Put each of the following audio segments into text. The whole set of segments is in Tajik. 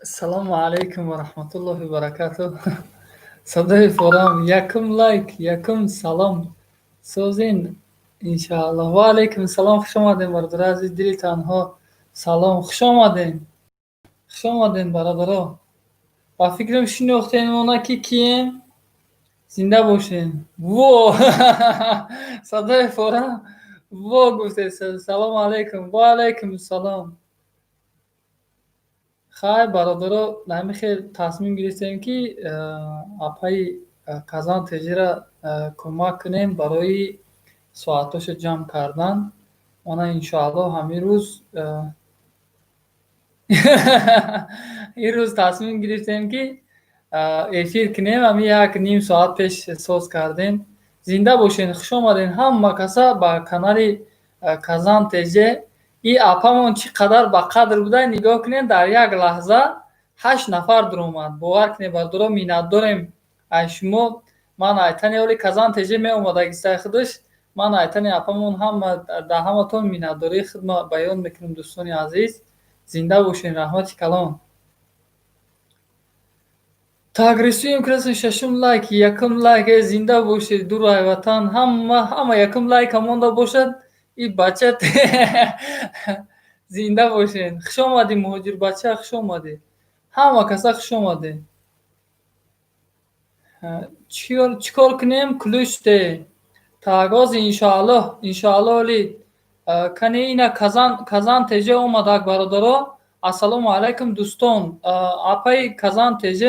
Ассалому алайкум ва раҳматуллоҳи ва баракатуҳ. Садои форам, якум лайк, якум салом. Созин, иншааллоҳ. Ва алайкум салом, хуш омадем, бародари азиз, дили танҳо. Салом, хуш омадем. Хуш омадем, бародаро. Ба фикрам шинохтем она ки кием? Зинда бошем. Во! Садои форам во гуфте. Салому алайкум. Ва алайкум салом. Хай, бародаро, ҳамин хел тасмим гирифтем, ки апаи Казан Теҷира кӯмак кунем барои соатҳошо ҷамъ кардан. Она, иншоаллоҳ, ҳамин рӯз, ин рӯз тасмим гирифтем, ки эфир кунем. Ҳамин як ним соат пеш соз кардем. Зинда бошен, хуш омадем ҳама каса ба канали Казан ТЖ. И апамон чӣ қадар ба қадр буда, нигоҳ кунем, дар як лаҳза ҳашт нафар дуромад. Бовар кунед, бародаро, миннатдорем ай шумо. Ман айтани оли Казан ТЖ меомадагистай худаш. Ман айтани апамон ҳама дар ҳаматон миннатдории худма баён мекунем, дӯстони азиз. Зинда бошен, раҳмати калон. Так, рисуем красный, шашум лайк, якум лайк, э, зинда бошед, дурай ватан, ҳама ҳама якум лайка монда бошад, и бача зинда бошед. Хуш омадӣ, муҳоҷир бача, хуш омадӣ. Ҳама каса хуш омадед. Чӣ кор кунем? Ключ де. Так, ҳозир иншоаллоҳ, иншоаллоҳ, оли кани ина Казан ТЖ омадак, бародаро. Ассалому алайкум, дӯстон. Апаи Казан ТЖ,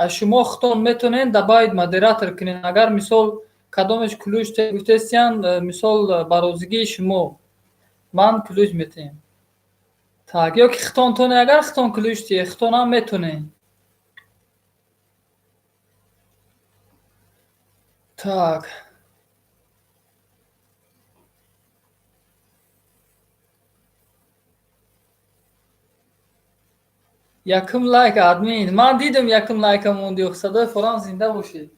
шумо худтон метавонед добавить модератор кунед. Агар мисол кадомеш ключ гуфтестиян, мисол ба розигии шумо ман ключ метиҳем. Так, ё ки худтон тоне, агар худтон ключ диҳед, худтонам метавонед. Так. Якум лайк, админ. Ман дидам, якум лайка монди. Садои форам, зинда бошед.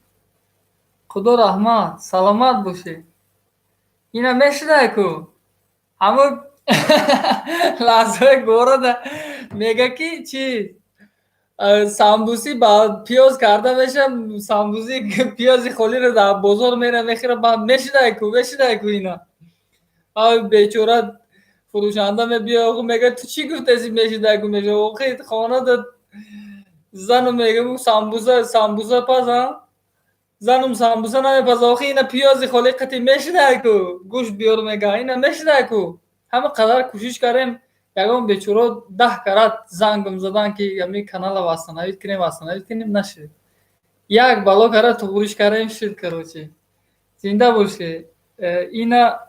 Худо раҳмат, саломат бошед. Ина мешунавӣ ку? Ҳамун лаҳзаи города мега ки чи самбуси ба пиёз карда меша, самбуси пиёзи холиро дар бозор мера мехӯра, баъд мешунавӣ ку, мешунавӣ ку ина. Ай бечора фурӯшанда мебиёяд, мега, ту чӣ гуфтаси, мешунавӣ ку, меша. Охи хонада зану мега, самбуса пазам. Занум самбуса намепаза, охи ина пиёзи холи қати мешунавӣ ку, гӯшт биёр мега, ина мешунавӣ ку. Ҳама қадар кӯшиш кардем, ягон бечоро 10 карат зангам задан, ки ҳамин канала восстановить кунем, восстановить кунем, нашуд. Як бало кара туғриш кардем, шуд, короче. Зинда бошед. Ина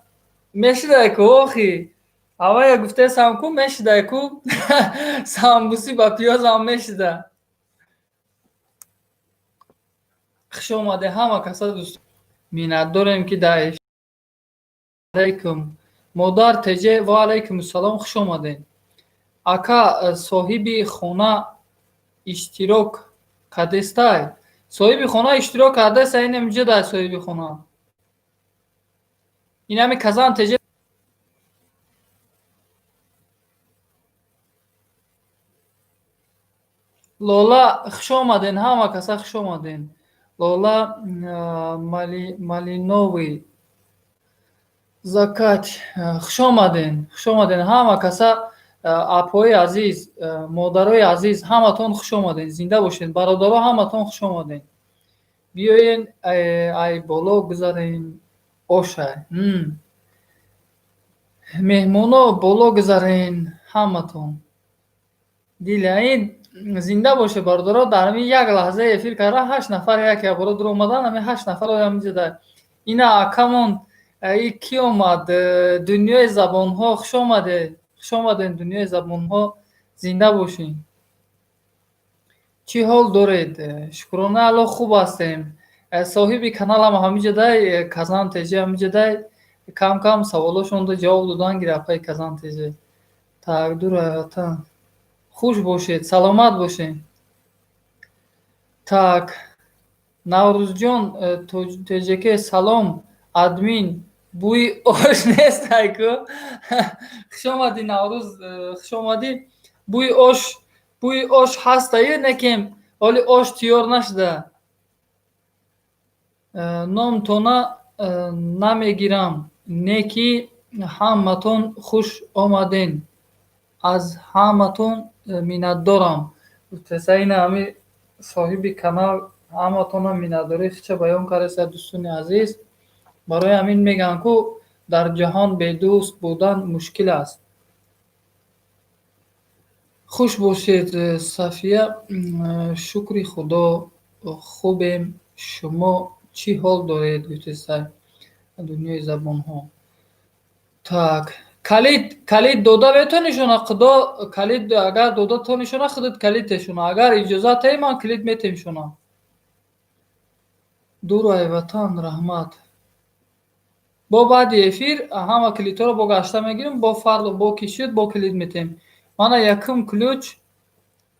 мешунавӣ ку, охи. Авая гуфтесам ку, мешудай ку, самбуси ба пиёзам мешуда. Хуш омадед ҳама каса, дӯст. Миннатдорем, ки дар алайкум. Модар ТЖ, ва алайкум ассалом, хуш омадед. Ака, соҳиби хона иштирок кардестай? Соҳиби хона иштирок кардеста, инам ҷидай соҳиби хона. Инами Казан ТЖ. Лола, хуш омаден, ҳама каса хуш омаден. Лола Малиновый закат, хуш омаден, хуш омаден ҳама каса, апои азиз, модарои азиз, ҳаматон хуш омаден, зинда бошед, бародаро, ҳаматон хуш омаден. Биёен, ай боло гузарен, ошай. Меҳмоно, боло гузарен ҳаматон. Диля ин зинда боше, бародаро, дар ҳамин як лаҳза эфир карда ҳашт нафар як якбора дур омадан, ҳамин ҳашт нафар ҳаминҷода. Ина акамон и ки омад? Дунёи забонҳо, хуш омадед, хуш омадед, дунёи забонҳо, зинда бошед. Чӣ ҳол доред? Шукрона Аллоҳ, хуб ҳастем. Соҳиби каналам ҳаминҷодай, Казан ТЖ ҳаминҷодай, кам кам саволошонро ҷавоб додан гир, апаи Казан ТЖ. Так, дур. Хуш бошед, саломат бошед. Так, Наврӯзҷон ТЖК, салом, админ, бӯи ош нестай ку? Хуш омадӣ, Наврӯз, хуш омадӣ. Бӯи ош Бӯи ош ҳастаю, некем ҳоли ош тиёр нашуда. Номтона намегирам, не ки ҳаматон хуш омаден. Аз ҳаматон миннатдорам. Гуфтеса ина ҳами соҳиби канал ҳаматонам миннатдории худша баён кардааст, дӯстони азиз. Барои ҳамин мегӯянд, ку дар ҷаҳон бедӯст будан мушкил аст. Хуш бошед, Сафия. Шукри Худо, хубем. Шумо чӣ ҳол доред? Гуфтеса дунёи забонҳо. Так, калид дода метавонишона, Худо, калид агар дода тонишона, худат калид тешона. Агар иҷозат таи, ман калид метемшона. Дур ай ватан, раҳмат. Бо баъди эфир ҳама калидҳоро бо гашта мегирем, бо фардо бо ки шуд, бо калид метем. Мана якум ключ,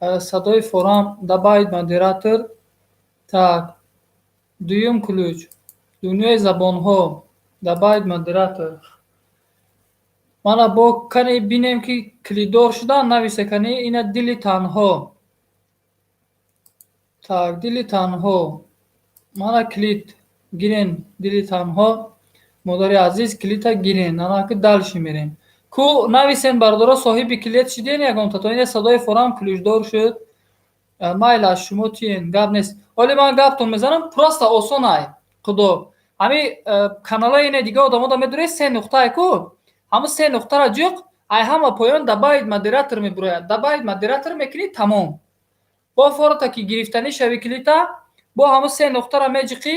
садои форам, добавить модератор. Так, дуюм ключ, дунёи забонҳо, добавить модератор. Мана бо кане бинем, ки калиддор шудан, нависе кани ина дили танҳо. Так, дили танҳо. Мана калид гирен, дили танҳо. Модари азиз, калида гирен. Ана ки дальше мерем. Ку нависен, бародаро, соҳиби калид шиден ягонта, то ина садои форам ключдор шуд. Майла, шумо тиен, гап нест. Ҳоли ман гаптон мезанам, просто осон ай. Худо. Ҳами каналҳои ина дига одамода медуред, се нуқтае ку? Ҳамун се нуқтара ҷуқ, ай ҳама поён добавить модератор мебурояд. Добавить модератор мекунӣ, тамом. Бо форота ки гирифтанӣ шави калида, бо ҳамун се нуқтара меҷиқӣ,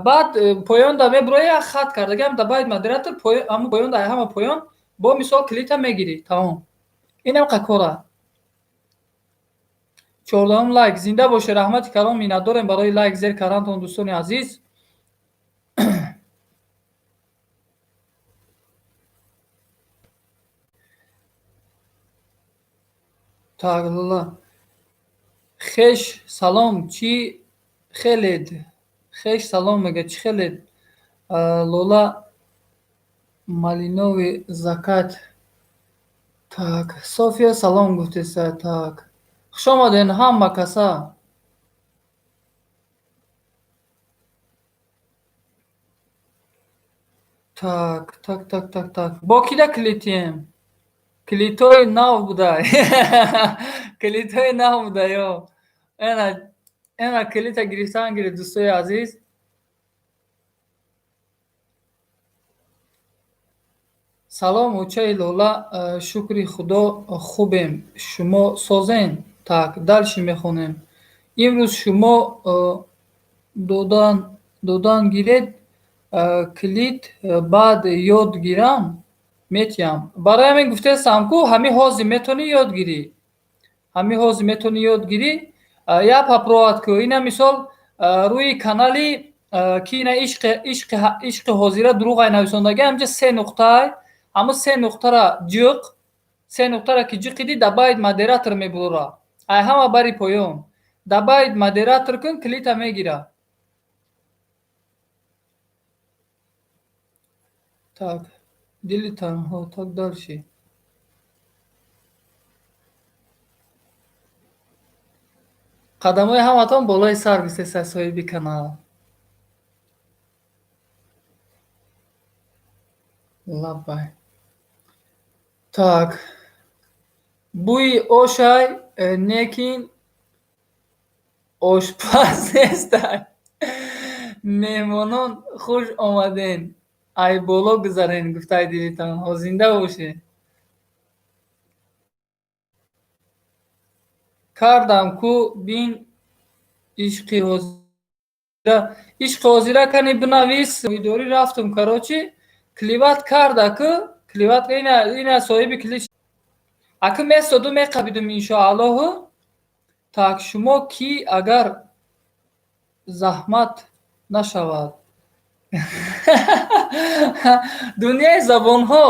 баъд поёнда мебурояд, хат кардагиам добавить модератор, ҳамун поёнда ай ҳама поён бо мисол калида мегирӣ, тамом. Инам кора. 14-ум лайк. Зинда боше, раҳмати калон, миннатдорем барои лайк зер кардантон, дӯстони азиз. Так, лола. Хеш салом, чӣ хелед? Хеш салом мега, чӣ хелед? Лола, малиновый закат. Так, София салом гуфтеса. Так. Хуш омаден ҳама каса. Так, так, так, так, так. Бо кида калидтием? Калидҳои нав будай. Калидҳои нав будай, ё. Эна, эна калида гирифтан гирифт, дӯстои азиз. Салом, очаи Лола, шукри Худо, хубем. Шумо созен? Так, дальше мехонем. Имрӯз шумо додан гиред калид, баъд ёд гирам, метиҳам. Барои ҳамин гуфтаестам, ку ҳамин ҳозир метавонӣ ёд гирӣ. Ҳамин ҳозир метавонӣ ёд гирӣ. Я попробовать ку. Ина мисол рӯи канали ки ина ишқи ҳозира дурӯғай нависондагӣ, ҳамҷа се нуқтаай. Ҳамун се нуқтара ҷиқ, се нуқтара ки ҷиқидӣ, добавить модератор мебурора. Ай ҳама бари поён. Добавить модератор кун, калида мегира. Так, дили танҳо, так, дальше. Қадамҳои ҳаматон болои сар, гуфтеса соҳиби канал. Лаббай. Так. Бӯи ошай, некин ошпаз нестай. Меҳмонон хуш омаден. Ай боло гузарен, гуфтай дили танҳо. Зинда бошед. Кардам ку бин ишқи ҳозира. Ишқи ҳозира кани бинавис. Идорӣ рафтум, короче, клевать карда ку, клевать ина соҳиби клич. Аку месоду меқабидум, иншоаллоҳу. Так, шумо кӣ, агар заҳмат нашавад? Дунёи забонҳо.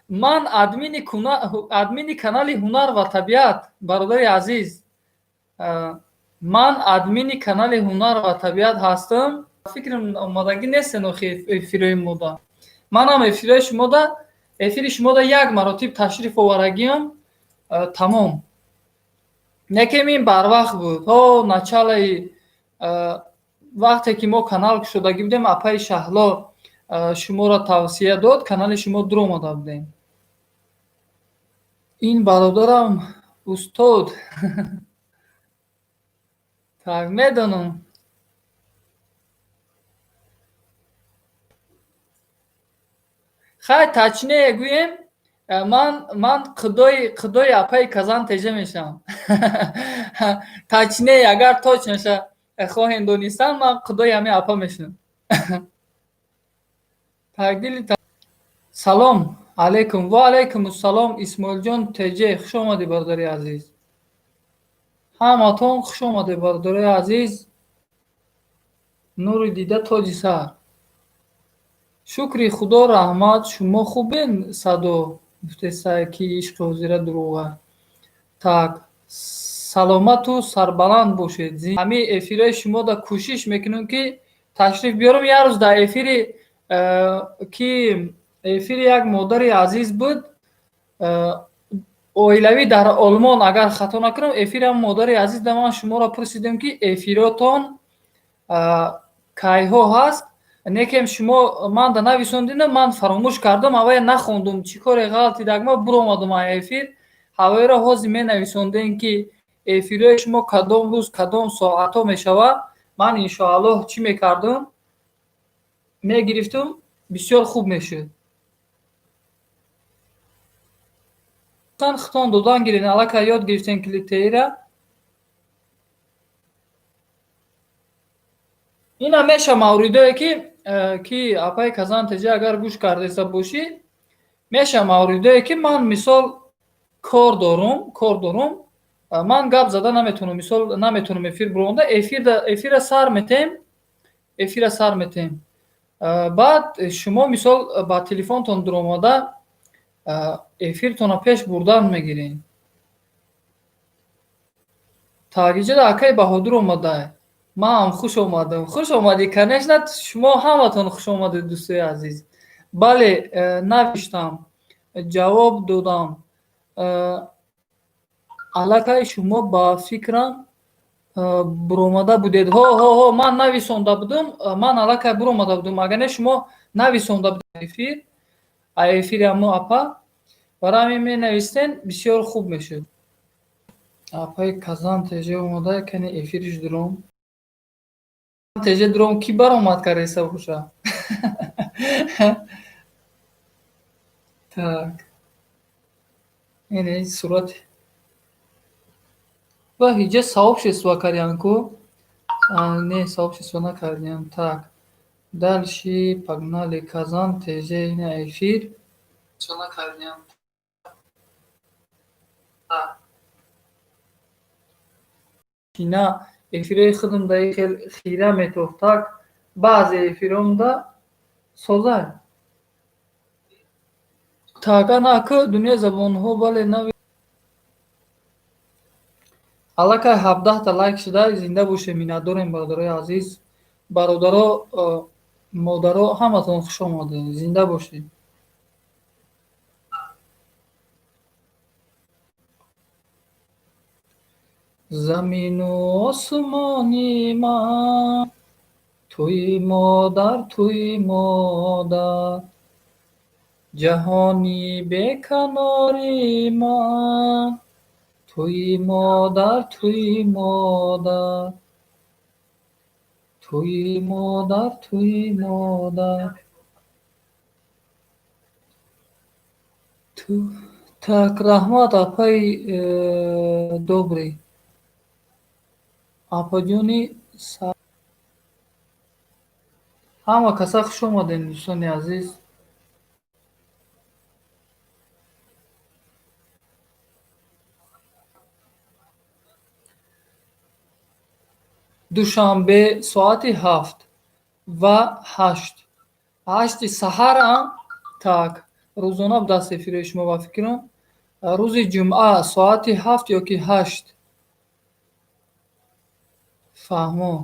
Ман админи канали Ҳунар ва табиат, бародари азиз. Ман админи канали Ҳунар ва табиат ҳастам. Фикрам, омодагӣ нестен охи эфирои мода. Манам эфирои шумода, эфири шумода як маротиб ташриф оварагиам, тамом. Некем ин барвақт буд. Ҳо, началаи вақте ки мо канал кушодагӣ будем, апаи Шаҳло шуморо тавсия дод, канали шумо дуромада будем. Ин бародарам устод. Так, медонам. Хай, точнее гӯем, ман қудои апаи Казан теҷа мешавам. Точнее, агар точноша хоҳем донистан, ман қудои ҳамин апа мешавам. Так, дили салом алейкум. Ва алейкум ассалом, Исмоилҷон теҷе, хуш омадӣ, бародари азиз. Ҳаматон хуш омадед, бародарои азиз. Нури дида, тоҷи сар. Шукри Худо, раҳмат, шумо хубен? Садо гуфтесай, ки ишқи ҳозира дурӯға. Так, саломату сарбаланд бошед. Ҳамин эфирҳои шумо да кӯшиш мекунем, ки ташриф биёрам. Як рӯз дар эфири ки эфири як модари азиз буд, оилавӣ дар Олмон, агар хато накунам, эфири ҳам модари азиз да ман шуморо пурсидем, ки эфиротон кайҳо ҳаст. Некем шумо ман да нависондинам, ман фаромӯш кардам, ҳавая нахондум. Чӣ коре ғалтидак, ма буромадум ай эфир. Ҳавоеро ҳозир менависондем, ки эфирҳои шумо кадом рӯз, кадом соатҳо мешавад, ман иншоаллоҳ чӣ мекардум, мегирифтум, бисёр хуб мешуд. Хитон додан гиред, аллакай ёд гирифтем клитеира. Инам меша мавридое, ки апаи Казан теҷа, агар гӯш кардаиста бошӣ, меша мавридое, ки ман мисол кор дорум, ман гап зада наметавонам, мисол наметавонам эфир буронда. Эфира сар метем, эфира сар метем, баъд шумо мисол ба телефонтон дуромада эфиртонро пеш бурдан мегирем. Так, иҷода акаи Баҳодур омада. Ман хуш омадам. Хуш омадӣ, конечно, шумо ҳаматон хуш омадед, дӯстои азиз. Бале, навиштам, ҷавоб додам. Аллакай шумо ба фикрам буромада будед. Ҳо, ҳо, ҳо, ман нависонда будум, ман аллакай буромада будум. Агар не, шумо нависонда будед эфир, эфири ҳамо апа. Барои ҳамин менавистен, бисёр хуб мешуд. Апаи Казан теҷа омода, кани эфириш дуром. Теҷа дуром, кӣ баромад кардаиста боша? Так. Ине сурати. Ва ҳиҷа сообщество кардиан ку? Не, сообщество накардиам. Так. Дальше погнали, Казан теҷа, ина эфир. Накардиам. Кина эфирҳои худам да хел хира метофтак, баъзе эфиромда созай. Так, ана ака дунёи забонҳо, бале, нави. Аллакай 17-та лайк шуда, зинда бошед, миннатдорем, бародарои азиз. Бародаро, модаро, ҳаматон хуш омадед, зинда бошед. Замину осмони ман туи модар, туи модар, ҷаҳони беканори ман туи модар, туи модар, туи модар, туи модар. Так, раҳмат, апаи добрый. Апаҷони, ҳама каса хуш омадем, дӯстони азиз. Душанбе соати 7 ва 8, 8-и саҳара. Так, рӯзона будаст эфирои шумо, ба фикрам. Рӯзи ҷумъа соати 7 ё ки 8. Фаҳмо.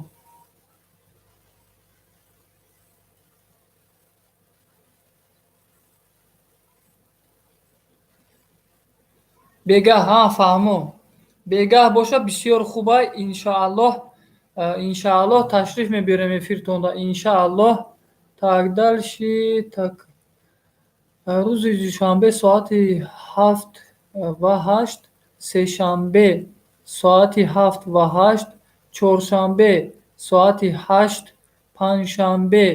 Бегаҳ, ҳа, фаҳмо. Бегаҳ боша, бисёр хуба, иншааллоҳ, иншааллоҳ ташриф мебиёрем эфиртонда, иншааллоҳ. Так, дальше, так. Рӯзи душанбе соати 7 ва 8, сешанбе соати 7 ва 8, чоршанбе соати 8, панҷшанбе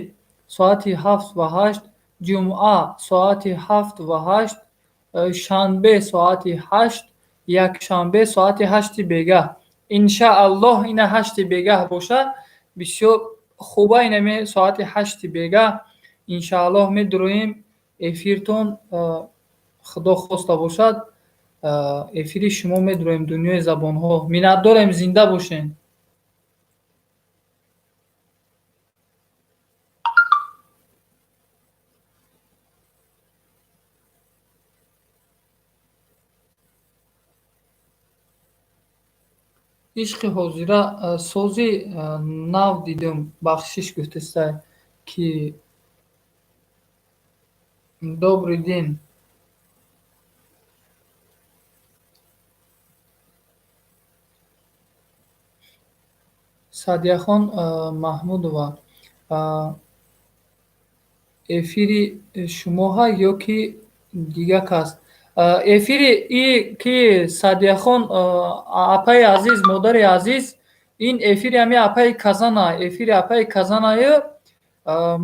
соати 7 ва 8, ҷумъа соати 7 ва 8, шанбе соати 8, якшанбе соати 8-и бегаҳ. Иншааллоҳ, ина 8-и бегаҳ боша, бисёр хуба. Инаме соати 8-и бегаҳ иншааллоҳ медуроем эфиртон. Худо хоста бошад, эфири шумо медуроем, Дунёи забонҳо. Миннатдорем, зинда бошен. Ишқи ҳозира сози нав дидум, бахшиш гуфтестай ки. Добрый день. Саъдияхон Маҳмудова, эфири шумоҳа ё ки дига кас? Эфири и ки, Саъдияхон апаи азиз, модари азиз, ин эфири ҳами апаи Казана, эфири апаи Казанаю.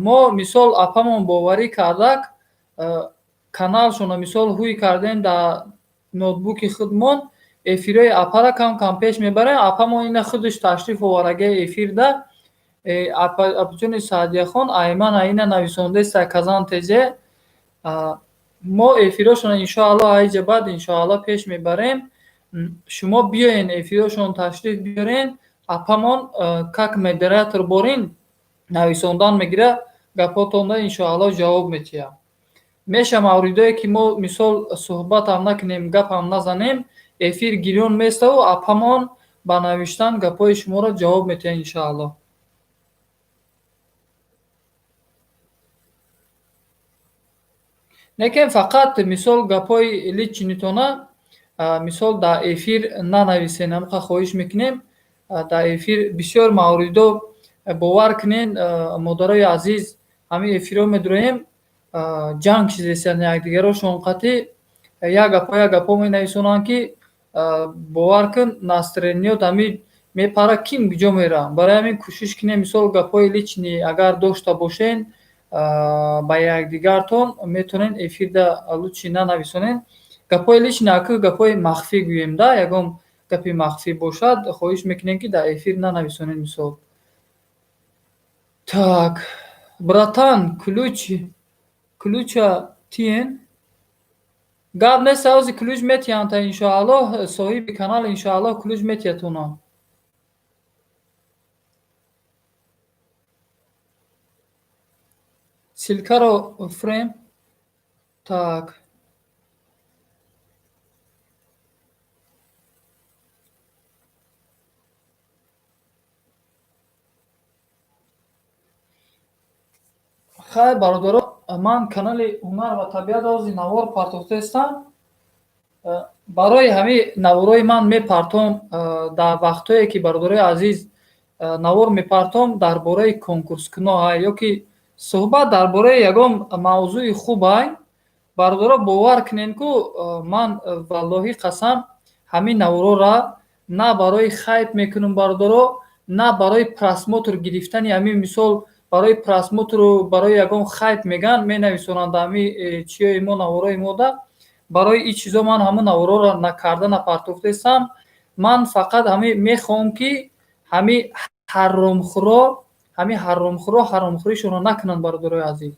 Мо, мисол, апамон боварӣ кардак, каналшона, мисол, ҳуй кардем дар ноутбуки худмон, эфирҳои апара кам кам пеш мебарем. Апамон ина худаш ташриф овардаги эфирда. Апаҷони Саъдияхон, айман ина нависондаеста Казан ТЖ. Мо эфирҳошона иншоаллоҳ айҷа баъд иншоаллоҳ пеш мебарем. Шумо биёен, эфирҳошон ташриф биёрен, апамон как модератор борин нависондан мегира, гапотонда иншоаллоҳ ҷавоб метиҳам. Меша мавридое ки мо, мисол, суҳбатам накунем, гапам назанем, эфир гирён месаву апамон ба навиштан гапҳои шуморо ҷавоб метиҳад, иншоаллоҳ. Лекин фақат, мисол, гапҳои личный тона, мисол, дар эфир нанависен, ҳамқа хоҳиш мекунем. Дар эфир бисёр мавридо, бовар кунен, модарои азиз, ҳамин эфирҳо медуроем, ҷанг чизесиянд якдигарошон қатӣ, як гапҳо, як гапҳо менависонанд, ки бовар кун, настроение ёт ҳамин мепара, ким куҷо мера. Барои ҳамин кӯшиш кунем, мисол, гапҳои личный агар дошта бошен ба якдигартон, метавонед эфирда лучше нанависонед. Гапҳои личный, аку гапҳои махфӣ гӯем да, ягон гапи махфӣ бошад, хоҳиш мекунем, ки дар эфир нанависонед, мисол. Так, братан, ключ, ключа тиен? Гап нест, ҳози ключ метиҳанд та, иншоаллоҳ, соҳиби канал иншоаллоҳ ключ метиҳад. Ссылка ро фрем. Так. Хайр, бародаро, ман канали Ҳунар ва табиат ози навор партофтаистам. Барои ҳамин наворои ман мепартом дар вақтҳое ки, бародарои азиз, навор мепартом дар бораи конкурскуноҳа ё ки суҳбат дар бораи ягон мавзӯи хубай. Бародаро, бовар кунед, ку ман, валлоҳӣ қасам, ҳамин наворора на барои хайп мекунам, бародаро, на барои просмотр гирифтани ҳамин, мисол, барои просмотр у барои ягон хайп меган менависонанд ҳами чиёи мо, наворои мода. Барои ин чизо ман ҳамун навороро накарда напартофтаистам. Ман фақат ҳами мехоҳам, ки ҳами ҳаромхӯро, ҳами ҳаромхӯро ҳаромхӯришонро накунанд, бародарои азиз,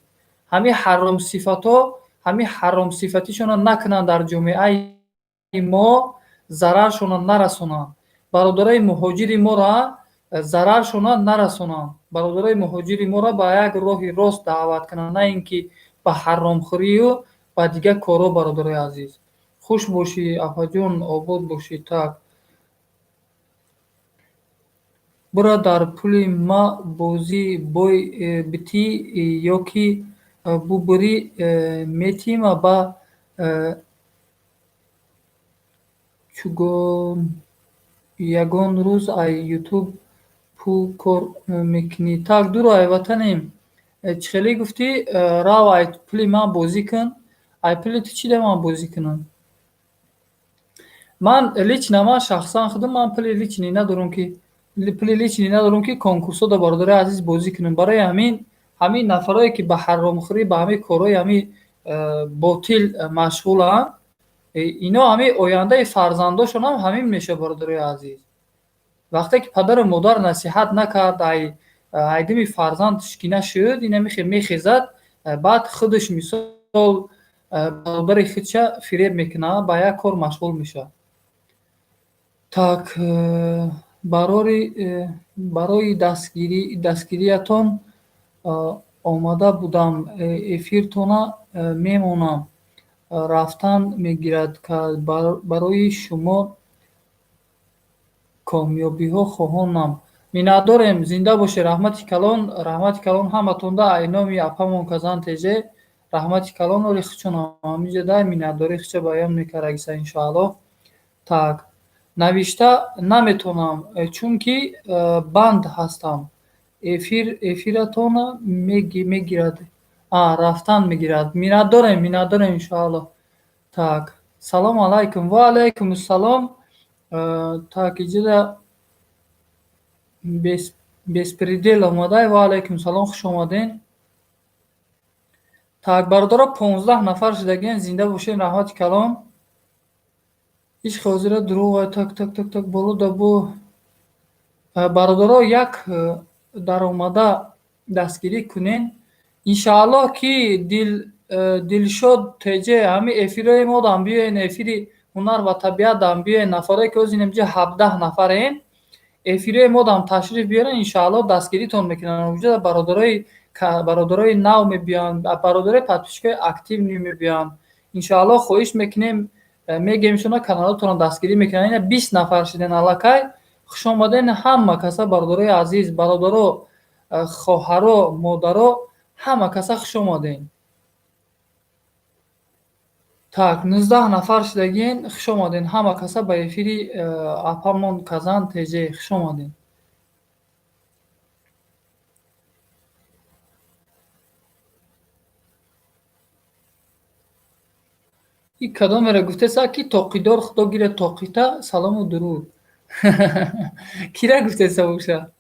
ҳами ҳаромсифатҳо ҳами ҳаромсифатишонро накунанд, дар ҷомеаи мо зараршонро нарасонанд, бародарои муҳоҷири моро зараршонро нарасонанд, бародарои муҳоҷири моро ба як роҳи рост даъват кунанд, на ин ки ба ҳаромхӯрию ба дигар корҳо. Бародарои азиз, хуш бошӣ, апаҷон, обод бошӣ. Так, бура дар пули ма бозӣ бой битӣ ё ки бубурӣ метима ба чугон. Ягон рӯз ай Ютуб пул кор мекунӣ? Так, дуро, ай ватанем. Чӣ хеле гуфтӣ, рав, ай пули ман бозӣ кун. Ай пули ту чӣ да ман бозӣ кунам? Ман лично, ман шахсан худам, ман пули личный надорам, ки пули личный надорам, ки конкурсҳо да, бародари азиз, бозӣ кунам. Барои ҳамин нафарое, ки ба ҳаромхӯрӣ, ба ҳамин корҳои ҳамин ботил машғуланд, ино ҳамин ояндаи фарзандошонам ҳамин мешавад, бародарои азиз. Вақте ки падару модар насиҳат накард, айдими фарзанд шикина шуд, ина мехезад, баъд худаш, мисол, бародари худша фиреб мекунад, ба як кор машғул мешавад. Так, барои дастгириятон омада будам, эфиртона мемонам, рафтан мегирад. Барои шумо комёбиҳо хоҳонам. Миннатдорем, зинда бошед, раҳмати калон, раҳмати калон ҳаматонда. Ай номи апамон Казан ТЖ раҳмати калон. Оли хучонам ҳаминҷа дай миннатдории хуча баён мекардагиса, иншоаллоҳ. Так, навишта наметонам, чунки банд ҳастам. Эфиратона мегирад, рафтан мегирад. Миннатдорем, миннатдорем, иншоаллоҳ. Так, салому алайкум. Ва алайкум ассалом. Так, иҷода беспредел омадай. Ва алайкум салом, хуш омаден. Так, бародаро, 15 нафар шудагиен, зинда бошед, раҳмати калон. Ишқи ҳозира дурӯғ. Так, так, так, так, боло да бо бародаро як даромада дастгирӣ кунен, иншааллоҳ, ки Дилшод ТЖ, ҳамин эфирҳои модам биёен, эфири ҳунар ва табиатам биёен. Нафарое, ки ҳозир инҷа 17 нафарем, эфирҳои модам ташриф биёрен, иншааллоҳ, дастгиритон мекунанд. Уҷа бародарои нав мебиёянд, бародарои подписчикои активный мебиёянд, иншоаллоҳ. Хоҳиш мекунем, мегӯем шумо каналотонро дастгирӣ мекунанд. Ина 20 нафар шуден аллакай. Хуш омаден ҳама каса, бародарои азиз, бародаро, хоҳаро, модаро, ҳама каса хуш омаден. Так, 19 нафар шудагиен, хуш омаден ҳама каса ба эфири апамон Казан ТЖ, хуш омаден. И кадомеро гуфтеса, ки тоқидор, худо гирад тоқита. Салому дуруд. Кира гуфтеса боша?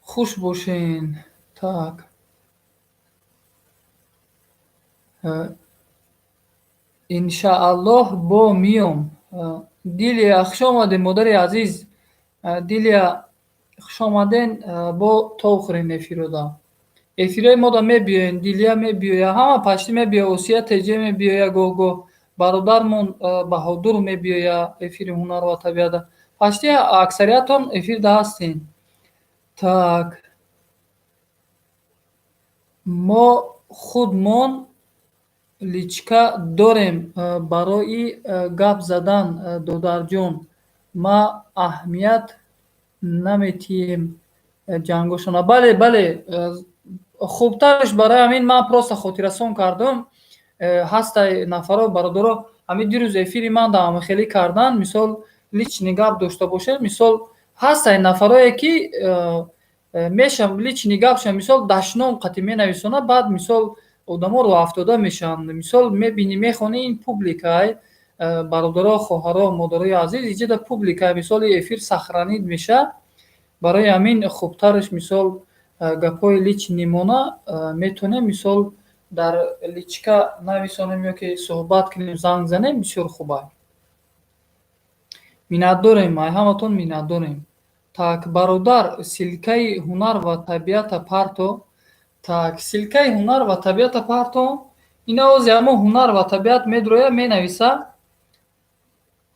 Хуш бошен. Так, иншааллоҳ, бо миём. Дилия, хуш омадем, модари азиз Дилия, хуш омаден. Бо тов хӯрен эфирода, эфирҳои мода мебиёен. Дилия мебиёя, ҳама почти мебиёя, Осия ТЖ мебиёя, гоҳ-гоҳ бародармон Баҳодур мебиёя эфири ҳунар ва табиата. Почти аксариятон эфирда ҳастен. Так, мо худмон личка дорем барои гап задан, додарҷон, ма аҳамият наметиҳем ҷангошона. Бале, бале, хубтарш барои ҳамин ман просто хотиррасон кардам. Ҳастай нафаро, бародаро, ҳамин дирӯз эфири ман даъмахелӣ кардан, мисол, личный гап дошта бошед. Мисол, ҳастай нафарое, ки мешам личный гапша, мисол, дашном қатӣ менависонад, баъд, мисол, одамо рӯҳафтода мешаванд. Мисол, мебинӣ, мехонӣ, ин публикай, бародаро, хоҳаро, модарои азиз, иҷода публикай, мисол, эфир сохранить мешавад. Барои ҳамин хубтараш, мисол, гапҳои личный мона метавонем, мисол, дар личка нависонем ё ки суҳбат кунем, занг занем, бисёр хуб аст. Миннатдорем, ай ҳаматон миннатдорем. Так, бародар, ссылкаи ҳунар ва табиата парто. Так, ссылкаи ҳунар ва табиата парто. Ина ози ҳамо ҳунар ва табиат медроя, менависа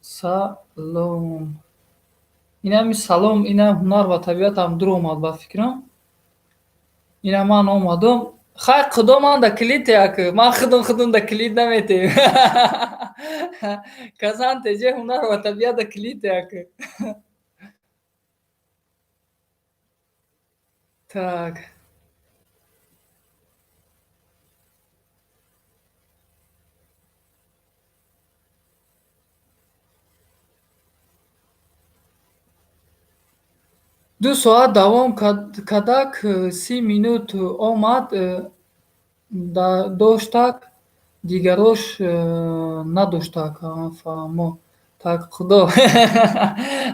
салом. Инами салом, ина ҳунар ва табиатам дуромад, ба фикрам. Ина ман омадам. Хай, худо ман да клит як, ман худам да клит наметем. Казан ТЖ ҳунар ва табиат да клит як. Так. 2 соат давом кадак, 30 минут омад, доштак, дигарош надоштак. Фаҳмо. Так, худо.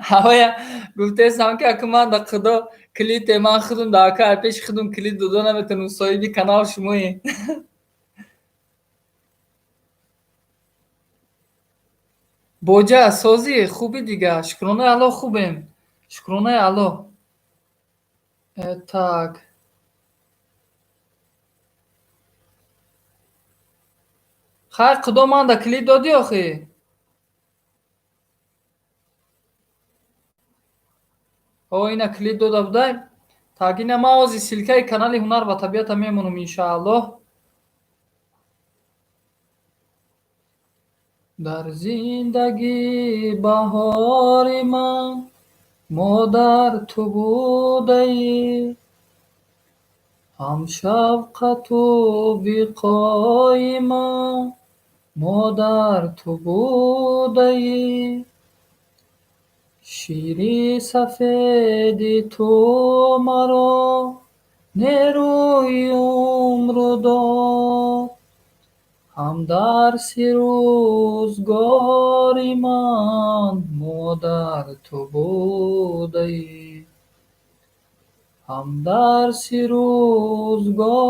Ҳавая гуфтесам, ки аку ман да худо клите, ман худум да ака пеши худум клит дода наметавонам, соҳиби канал шумоед. Боҷа созӣ хуби дига. Шукронаи Аллоҳ, хубем. Шукронаи Аллоҳ. Так. Хайр, худо, ман да клит додӣ охӣ? О, ина клит дода будай. Так, ина ман ози ссылкаи канали Ҳунар ва табиата мемонам, иншааллоҳ. Дар зиндагӣ баҳори ман, модар, ту будаӣ, ҳам шафқату виқои ман, модар, ту будаӣ, шири сафеди ту маро нерӯи умру дод, ҳам дарси рӯзгори ман, модар, ту будаӣ, ҳам дарси рӯзгори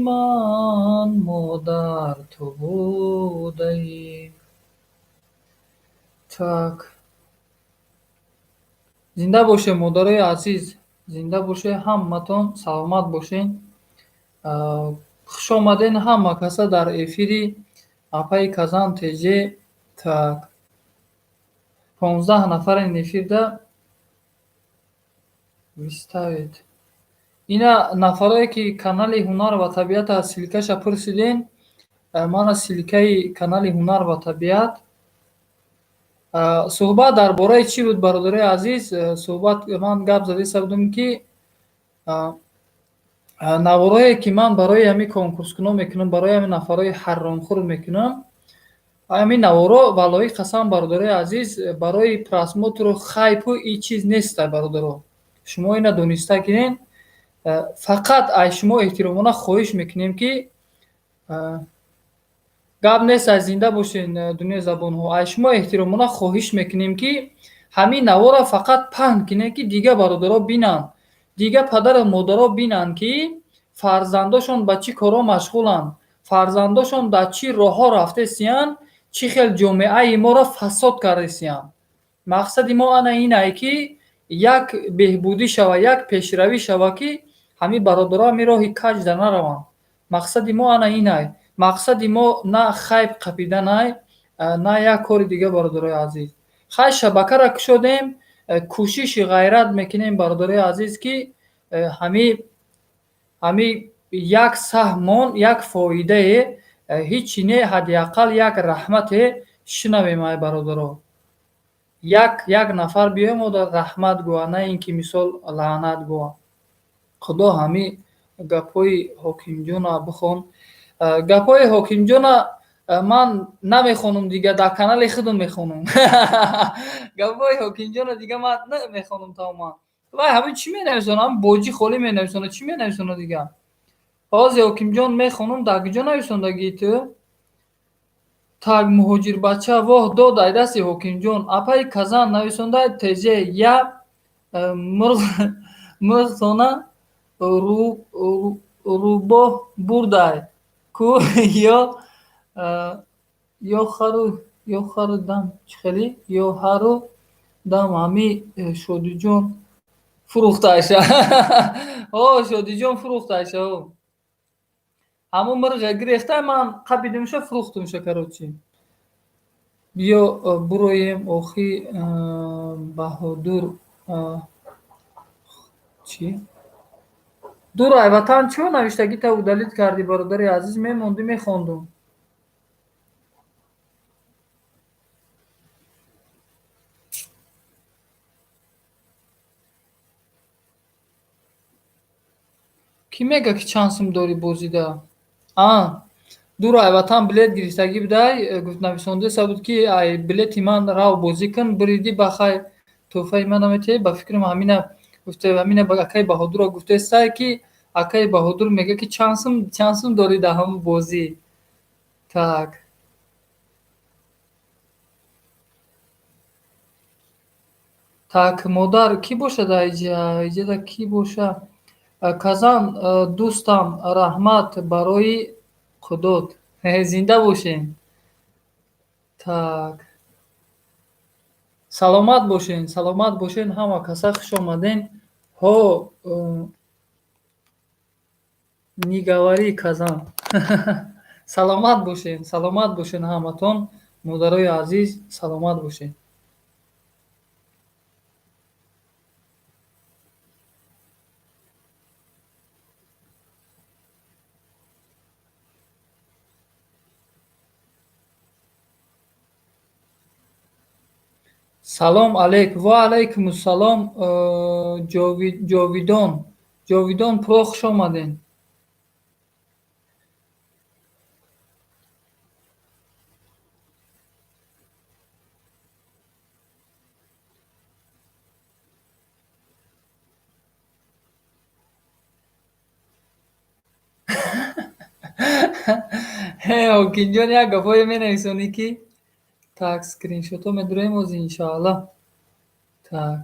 ман, модар, ту будаӣ. Так. Зинда бошед, модарои азиз, зинда бошед, ҳаматон саломат бошед. Хуш омадед ҳама каса дар эфири апаи Казан ТЖ. Так. 15 нафарен эфирда. Выставить. Ина нафарое ки канали Ҳунар ва табиата ссылкаша пурсиден, мана ссылкаи канали Ҳунар ва табиат. Суҳбат дар бораи чӣ буд, бародарои азиз? Суҳбат ман гап задиста будам, ки наворое ки ман барои ҳамин конкурскунон мекунам, барои ҳамин нафарҳои ҳаромхӯр мекунам, ҳамин наворо, валлоҳи қасам, бародарои азиз, барои просмотру хайпу и чиз неста, бародаро. Шумо ина дониста гирен. Фақат аз шумо эҳтиромона хоҳиш мекунем, ки гап нест, аз зинда бошен, дунёи забонҳо. Аз шумо эҳтиромона хоҳиш мекунем, ки ҳамин наворро фақат паҳн кунед, ки дигар бародаро бинанд, дигар падару модаро бинанд, ки фарзандошон ба чӣ корҳо машғуланд, фарзандошон дар чӣ роҳҳо рафтесиянд, чӣ хел ҷомеаи моро фасод кардесиянд. Мақсади мо ана инае, ки як беҳбудӣ шава, як пешравӣ шава, ки ҳамин бародаро ҳамин роҳи каҷда нараванд. Мақсади мо ана инай. Мақсади мо на хайп қапиданай, на як кори дига, бародарои азиз. Хай, шабакаро кушодем, кӯшиши ғайрат мекунем, бародарои азиз, ки ҳами як саҳмон, як фоидае, ҳичи не, ҳадди ақал як раҳмате шунавем, ай бародаро. Як нафар биёем, ода раҳмат гӯя, на ин ки мисол лаънат гӯя. Худо, ҳами гапҳои Ҳокимҷона бихон. Гапҳои Ҳокимҷона ман намехонам дига, дар канали худам мехонам. Гапҳои Ҳокимҷона дига ман намехонам тамоман. Вай ҳамин чӣ менависонад? Ҳамин боҷӣ холӣ менависонад, чӣ менависонад дига? Ҳозир, Ҳокимҷон, мехонам, дар куҷо нависондагии ту? Так, муҳоҷирбача, воҳ дод ай дасти Ҳокимҷон. Апаи Казан нависонда ТЖ я мурғтона рӯбоҳ бурдай ку ё хару дам чӣ хелӣ, ё ҳару дам ҳами Шодиҷон фурӯхтааша. О, Шодиҷон фурӯхтааша. О, ҳамун мурғе гирехта, ман қапидимша, фурӯхтумша, короче. Биё буроем охи, Баҳодур. Чӣ дур ай ватан чиро навиштагита удалить кардӣ, бародари азиз? Мемондӣ, мехондум. Кӣ мега, ки чанд сум дорӣ бозида? А дур ай ватан билет гирифтагӣ будай, гуфт, нависондеса буд, ки ай билети ман рав бозӣ кун, бириди, ба хай, тӯҳфаи ман наметиҳӣ. Ба фикрам, ҳамина Гуфте, ҳамина акаи Баҳодурро гуфтесай, ки акаи Баҳодур мега, ки чанд сум дорӣ дар ҳамун бозӣ. Так. Так, модар кӣ бошад иҷа? Иҷада кӣ боша? Казан, дӯстам, раҳмат барои қудот. Зинда бошен. Так. Саломат бошен, саломат бошен, ҳама каса хуш омаден. Ҳо, не говори, Казан. Саломат бошен, саломат бошен ҳаматон, модарои азиз, саломат бошен. Салом алейк, ва алайкумуссалом, Ҷовидон. Ҷовидон Про, хуш омаден. Ҳокимҷон, як гапҳое менависонӣ, ки так, скриншотҳо медуроем ҳозир, иншоаллоҳ. Так.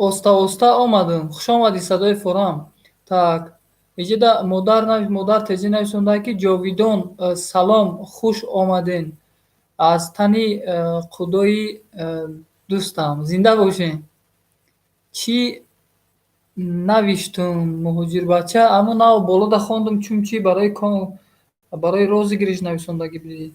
Оста оста омадам. Хуш омадӣ, садои форам. Так. Иҷода модар модар теҷӣ нависонда, ки Ҷовидон, салом, хуш омаден. Аз тани худои дӯстам. Зинда бошен. Чӣ навиштум, муҳоҷирбача? Аммо нав болода хондум, чун чӣ барои розыгрыш нависондагӣ будӣ.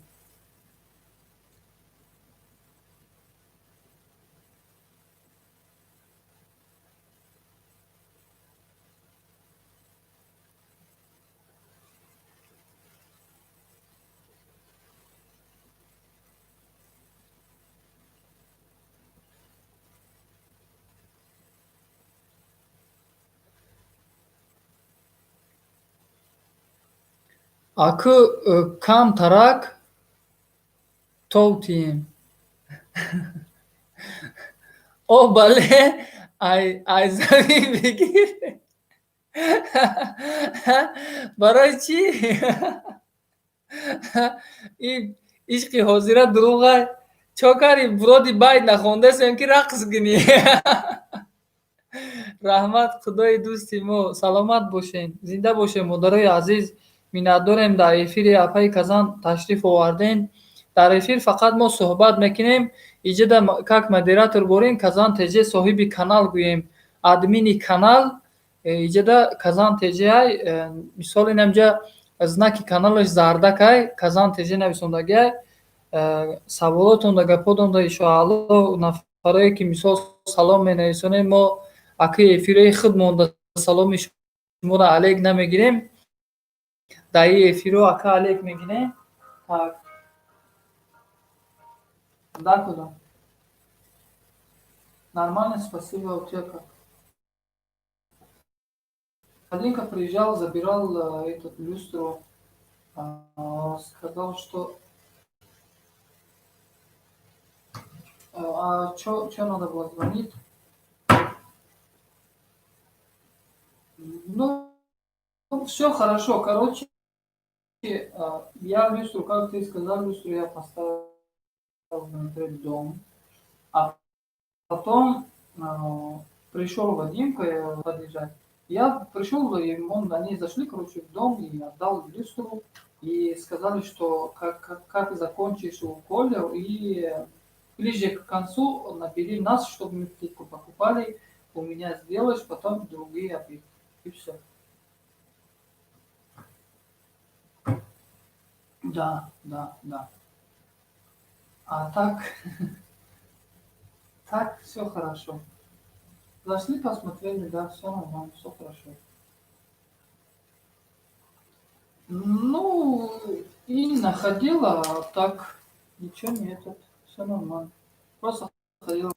Акӯ камтарак тов тием. О, бале, ай замин бигир. Барои чӣ? Ин ишқи ҳозира дурӯғай. Чо кари, вроде байт нахондасем, ки рақс кунӣ. Раҳмат, худои дӯсти мо, саломат бошен, зинда бошен, модарои азиз. Миннатдорем, дар эфири апаи Казан ташриф оварден. Дар эфир фақат мо суҳбат мекунем. Иҷода как модератор борем Казан ТЖ, соҳиби канал гӯем, админи канал иҷода Казан ТЖ ай. Мисол, инамҷа знаки каналаш зардакай, Казан ТЖ нависондагиай. Саволотонда, гапотонда, иншоалло, нафарое ки мисол салом менависонем, мо аки эфирои худ монда саломи шуморо алейк намегирем. Дар ин эфиро ака алейк мегирем. Так. Да, куда? Нормально, спасибо, у тебя как? Вадимка приезжал, забирал этот люстру, сказал, что. А чё надо было звонить? Ну, все хорошо. Короче, я люстру, как ты сказал, люстру я поставил внутри дом. А потом пришел Вадимка подъезжать. Я пришел, и они зашли, короче, в дом, и отдал люстру. И сказали, что как закончишь у Коли, и ближе к концу набери нас, чтобы мы плитку покупали, у меня сделаешь, потом другие объекты. И все. Да. А так все хорошо. Зашли, посмотрели, да, все нормально, все хорошо. Ну, Инна ходила, а так ничего не этот, все нормально. Просто ходила.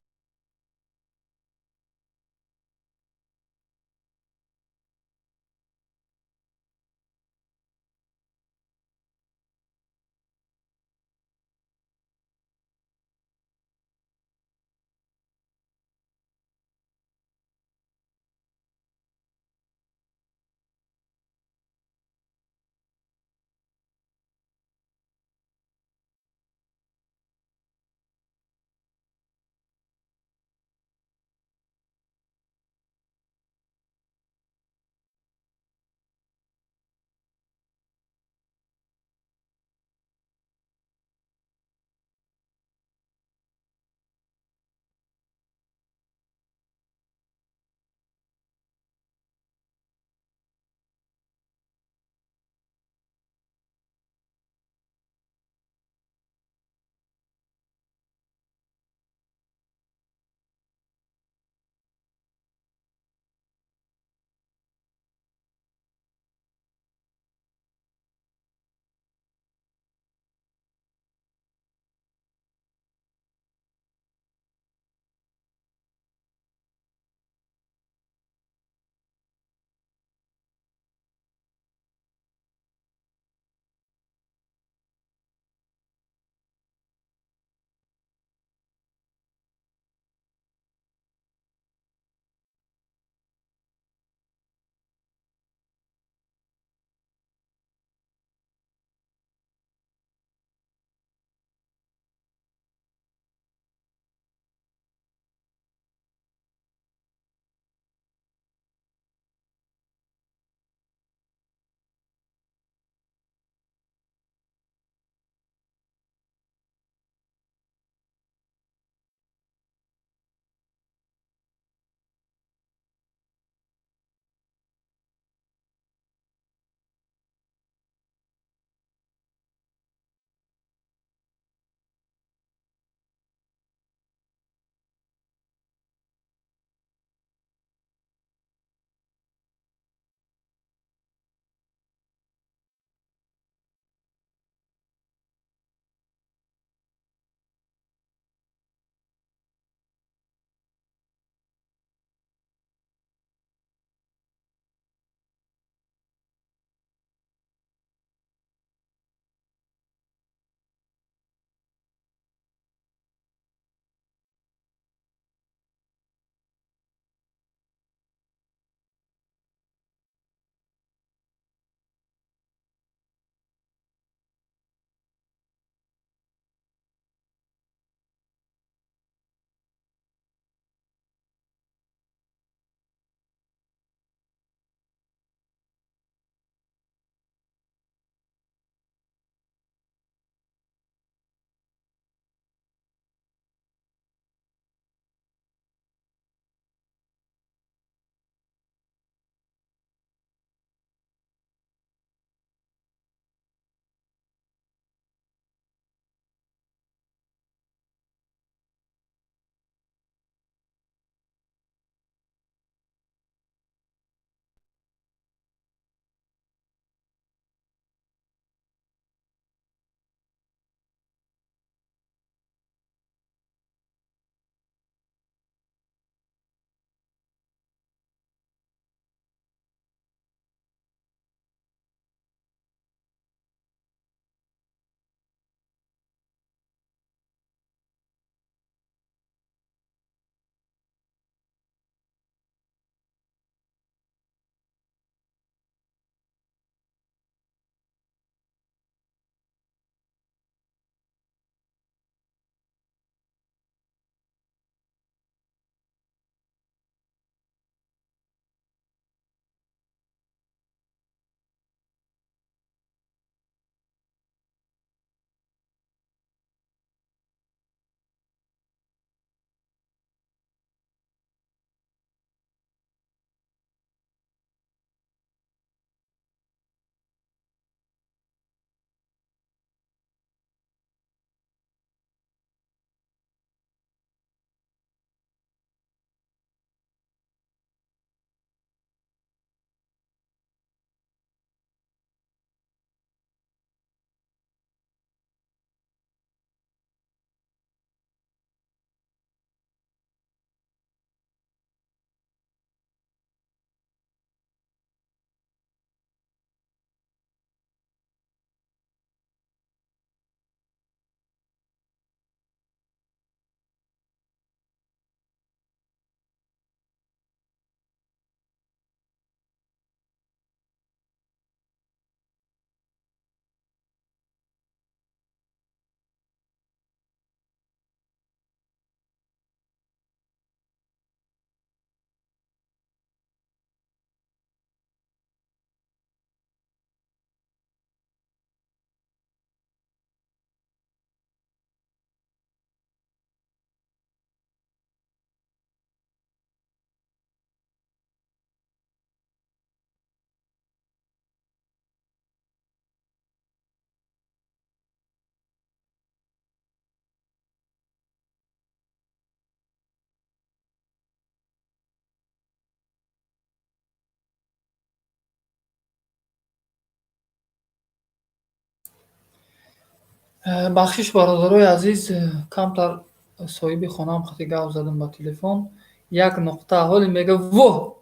Бахшиш, бародарои азиз, камтар соҳиби хонаам қати гап задам ба телефон. Як нуқта ҳоли мега: «Воҳ,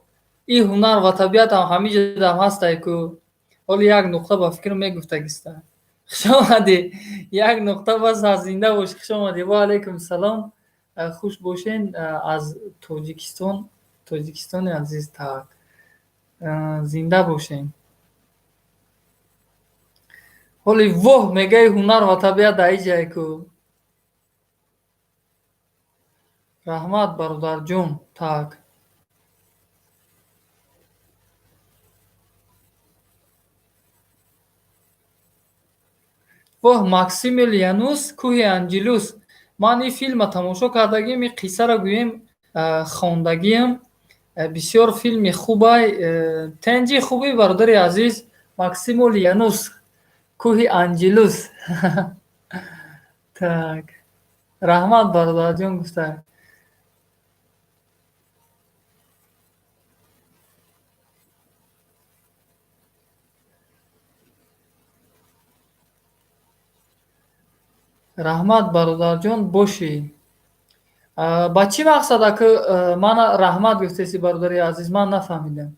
ин ҳунар ва табиатам ҳамиҷадам ҳастай ку». Ҳоли як нуқта ба фикр мегуфтагиста. Хуш омадӣ, як нуқта бас, аз зинда бош, хуш омадӣ. Ва алайкум салом, хуш бошен аз Тоҷикистон, Тоҷикистони азиз. Так, зинда бошен. Ҳоли воҳ мегаи, ҳунар ва табиат дар иҷае ку. Раҳмат, бародарҷон. Так, воҳ, Максимилианус, кӯҳи Анҷилус. Ман ин филма тамошо кардагим, ин қиссаро гӯем хондагиам. Бисёр филми хубай. Тенҷи хубӣ, бародари азиз. Максимилианус, кӯҳи Анҷилус. Так, раҳмат, бародарҷон, гуфта. Раҳмат, бародарҷон, бошӣ. Ба чӣ мақсад ака мана раҳмат гуфтеси, бародари азиз? Ман нафаҳмидам.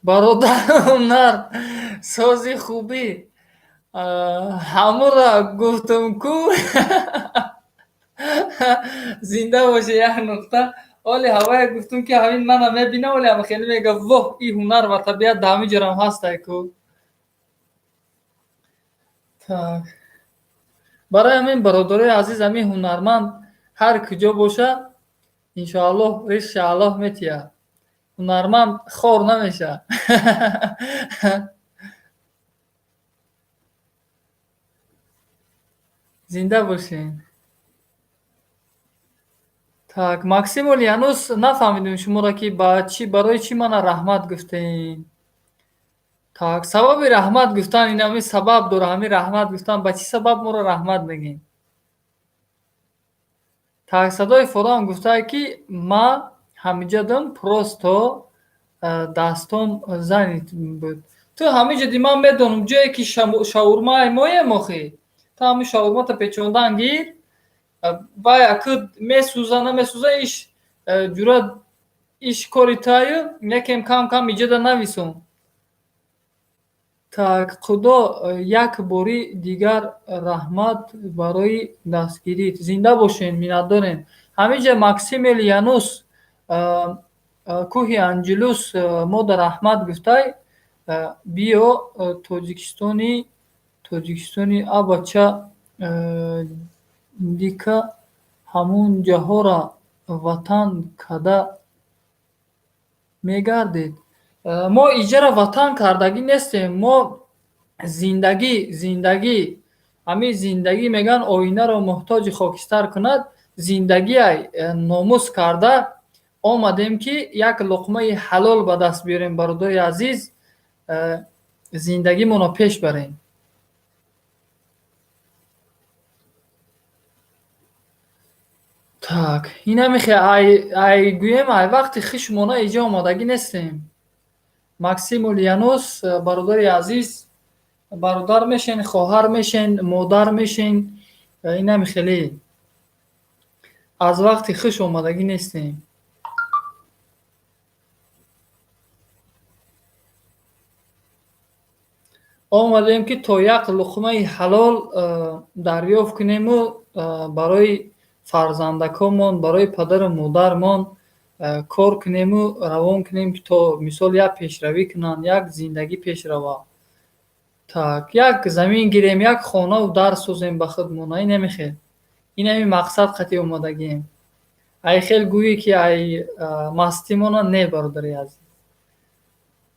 Бародар, ҳунар сози хубӣ, ҳамура гуфтум ку. Зинда бошӣ, як нуқта. Оли ҳавая гуфтум, ки ҳамин мана мебина, оли ҳама хеле мега: «Воҳ, ин ҳунар ва табиат дар ҳамин ҷорам ҳастай ку». Так, барои ҳамин, бародарои азиз, ҳамин ҳунарманд ҳар куҷо боша, иншоаллоҳ, ризқи Аллоҳ метиҳад. Ҳунарманд хор намешавад. Зинда бошен. Так, Максимулианус, нафаҳмидем шуморо, ки ба чӣ, барои чӣ мана раҳмат гуфтем. Так, сабаби раҳмат гуфтан ин ҳамин сабаб дора. Ҳамин раҳмат гуфтан, ба чӣ сабаб моро раҳмат мегӯем? Так, садои форам гуфтае, ки ма ҳамиҷадам, просто дастом занят буд. Ту ҳамиҷади, ман медонам, ҷое ки шаурмаи моем. Охи, ту ҳамин шаурмата печондан гир, вай аку месӯза, намесӯза, иш ҷура, иш кори таю. Якем кам кам иҷода нависон. Так, худо, як бори дигар раҳмат барои дастгирит. Зинда бошен, миннатдорем. Ҳаминҷа Максимилианус, кӯҳи Анҷилус, мо да раҳмат гуфтай. Биё Тоҷикистони, Тоҷикистони абача дика, ҳамун ҷаҳора ватан када мегардед. Мо иҷара ватан кардагӣ нестем. Мо зиндагӣ, зиндагӣ, ҳамин зиндагӣ, мегӯянд, оинаро муҳтоҷи хокистар кунад. Зиндагиай номус карда омадем, ки як луқмаи ҳалол ба даст биёрем, бародари азиз, зиндагимонро пеш барем. Так, инамихе ай гӯем, ай вақти хишмона иҷо омадагӣ нестем. Максимулианус, бародари азиз, бародар мешен, хоҳар мешен, модар мешен, инами хеле аз вақти хиш омадагӣ нестем. Омадем, ки то як луқмаи ҳалол дарёфт кунему барои фарзандаконмон, барои падару модармон кор кунему равон кунем, ки то мисол як пешравӣ кунанд, як зиндагӣ пеш равад. Так, як замин гирем, як хонаву дар созем ба худмон. Инами хел, инами мақсад қатъи омадагием. Ай хел гӯӣ, ки ай мастимона не, бародари азиз.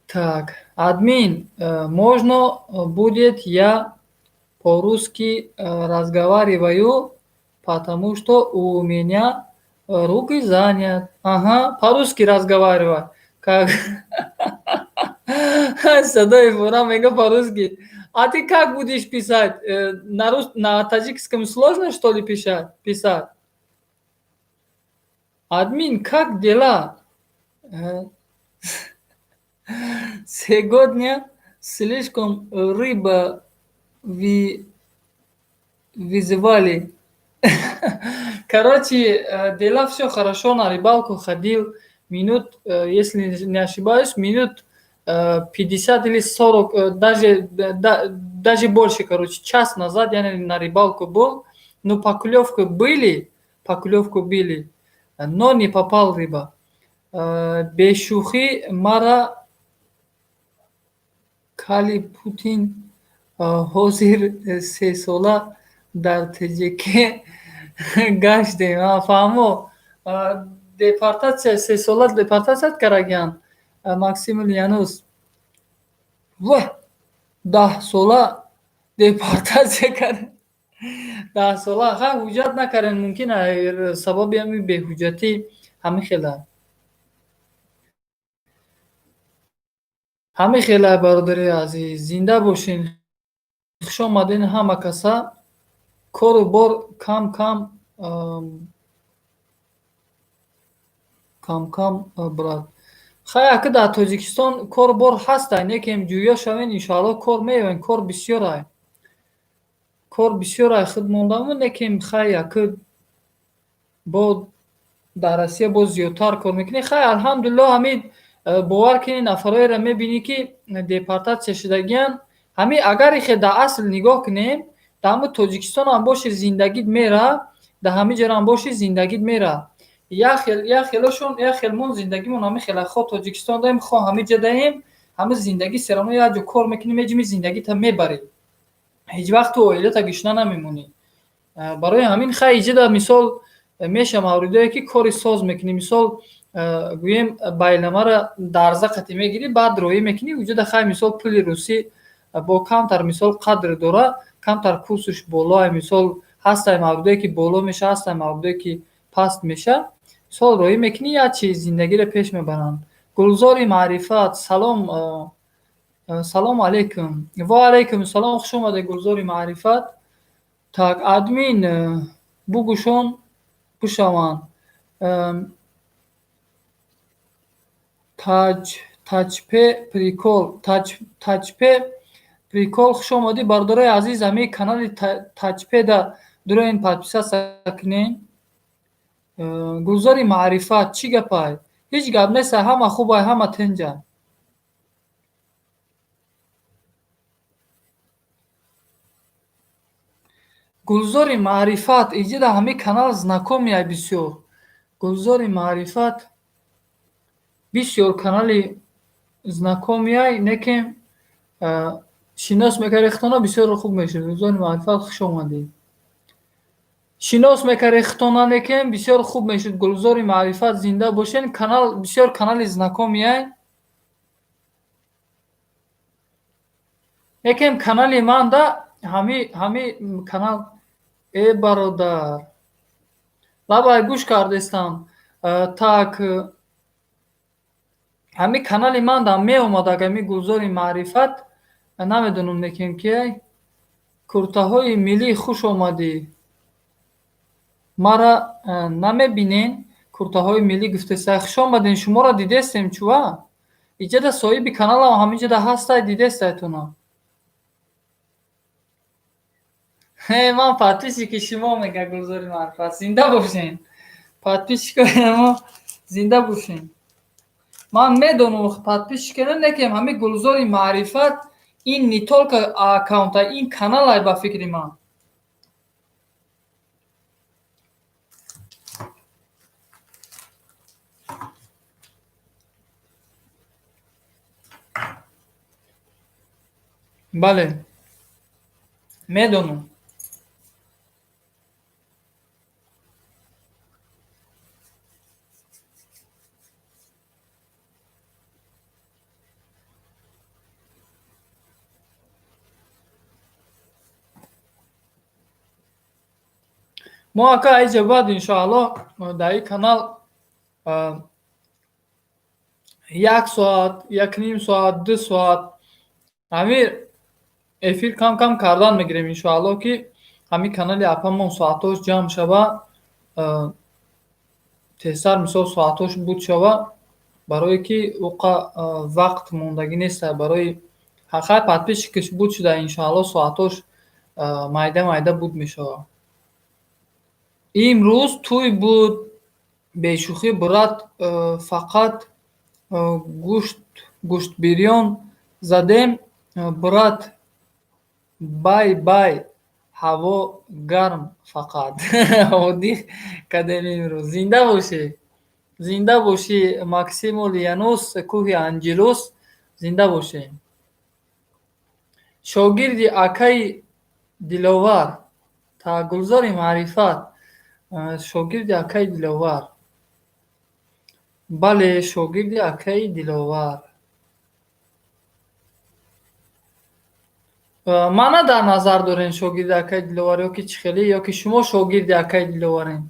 Так, админ, можно будет я по-русски разговариваю, потому что у меня руки занят. Ага, по-русски разговаривай. Как садои фора мега по-русски. А ты как будешь писать? На таджикском сложно, что ли, писать? Админ, как дела? Сегодня слишком рыба вызывали. Короче, дела всё хорошо, на рыбалку ходил. Минут, если не ошибаюсь, минут 50 или 40, даже больше, короче, час назад я на рыбалку был. Но поклевку были, но не попал рыба. Бешӯхӣ мара кали Путин ҳозир 3 сола дар ТҶК гаштем. Фаҳмо, депортатсия, 3 сола депортатсия кардагиянд. Максим Ильянус воҳ, 10 сола депортатсия кард, 10 сола. Ха, ҳуҷҷат накардем, мумкин сабаби ҳамин беҳуҷҷатӣ ҳамин хела, ҳамин хела. Бародари азиз, зинда бошен, хуш омаден ҳама каса. Кору бор кам кам, кам кам, брат. Хай, ака, дар Тоҷикистон кору бор ҳастай, некем ҷӯё шавен, иншоалло, кор меёвем. Кор бисёрай, кор бисёрай, худ мондаму, некем хай, ака, бо дар Россия боз зиёдтар кор мекунӣ. Хай, алҳамдулиллоҳ, ҳамин бовар кунед, нафарҳоеро мебинӣ, ки депортатсия шудагиянд. Ҳамин агар ихе дар асл нигоҳ кунем, дар ҳамин Тоҷикистонам боши, зиндагит мера, дар ҳамин ҷорам боши, зиндагит мера. Як хелошон, як хелмон зиндагимон ҳамин хела: хоҳ Тоҷикистон даем, хоҳ ҳамин ҷа даем, ҳамин зиндагӣ всё равно як ҷо кор мекунӣ, меҷими, зиндагита мебарӣ, ҳеҷ вақт ту оилата гушна намемонӣ. Барои ҳамин, хай, иҷода мисол меша мавридое, ки кори соз мекунӣ, мисол гӯем, байламара дарза қатӣ мегирӣ, баъд роӣ мекунӣ уҷода. Хай, мисол, пули русӣ бо камтар, мисол, қадр дора, камтар курсуш болоа. Мисол, ҳастай мавридое, ки боло меша, ҳастай мавридое, ки паст меша. Мисол, роӣ мекунӣ, як чиз зиндагиро пеш мебаранд. Гулзори Маърифат, салом, салому алайкум. Ва алайкум салом, хуш омадед, Гулзори Маърифат. Так, админ бугӯшон бишаванд. Таҷ Таҷпе прикол, Таҷпе прикол, хуш омадӣ. Бародарои азиз, ҳамин канали Таҷпеда дуроин, подписаться кунед. Гулзори Маърифат, чӣ гапай? Ҳеҷ гап нест, ҳама хубай, ҳама тинҷа. Гулзори Маърифат, иҷода ҳамин канал знакомый ай бисёр. Гулзори Маърифат бисёр канали знакомый ай, некем шинос мекарди худтона, бисёр хуб мешуд. Гулзори Маърифат, хуш омадед. Шинос мекарди худтона, некем бисёр хуб мешуд. Гулзори Маърифат, зинда бошен. Канал бисёр канали знакомый ай, некем канали манда ҳами канал. Э, бародар, лабай, гӯш кардестам. Так, ҳамин канали манда меомад, ами Гулзори Маърифат, намедонам, некем ки. Куртаҳои миллӣ, хуш омадӣ. Мара намебинен? Куртаҳои миллӣ гуфтеста, хуш омаден, шуморо дидестем. Чува иҷода соҳиби каналам ҳаминҷода ҳастай, дидестайтона. Ман подписчики шумо, мега Гулзори Маърифат. Зинда бошен, подписчикои мо, зинда бошен. Ман медонам, подписчика некем, ҳамин Гулзори Маърифат ин не только аккаунта, ин каналай, ба фикри ман. Бале, медонам. Мо, ака, айҷа баъд, иншоаллоҳ, дар ин канал як соат, 1.5 соат, 2 соат ҳамин эфир кам кам кардан мегирем, иншоаллоҳ, ки ҳамин канали апамон соатҳош ҷамъ шава тезтар, мисол, соатҳош буд шава. Барое ки уқа вақт мондагӣ неста барои хай подписчикаш буд шуда, иншоалло, соатош майда майда буд мешавад. Имрӯз тӯй буд, бешӯхӣ, брат, фақат гӯштбирён задем, брат, бай бай, ҳаво гарм, фақат оддих кардем имрӯз. Зинда бошӣ, зинда бошӣ, Максимул Янус, кӯҳи Анҷелус, зинда бошӣ. Шогирди акаи Диловар та Гулзори маърифат, шогирди акаи Диловар. Бале, шогирди акаи Диловар. Мана дар назар дорем шогирди акаи Диловар ё ки чӣ хеле, ё ки шумо шогирди акаи Диловарен?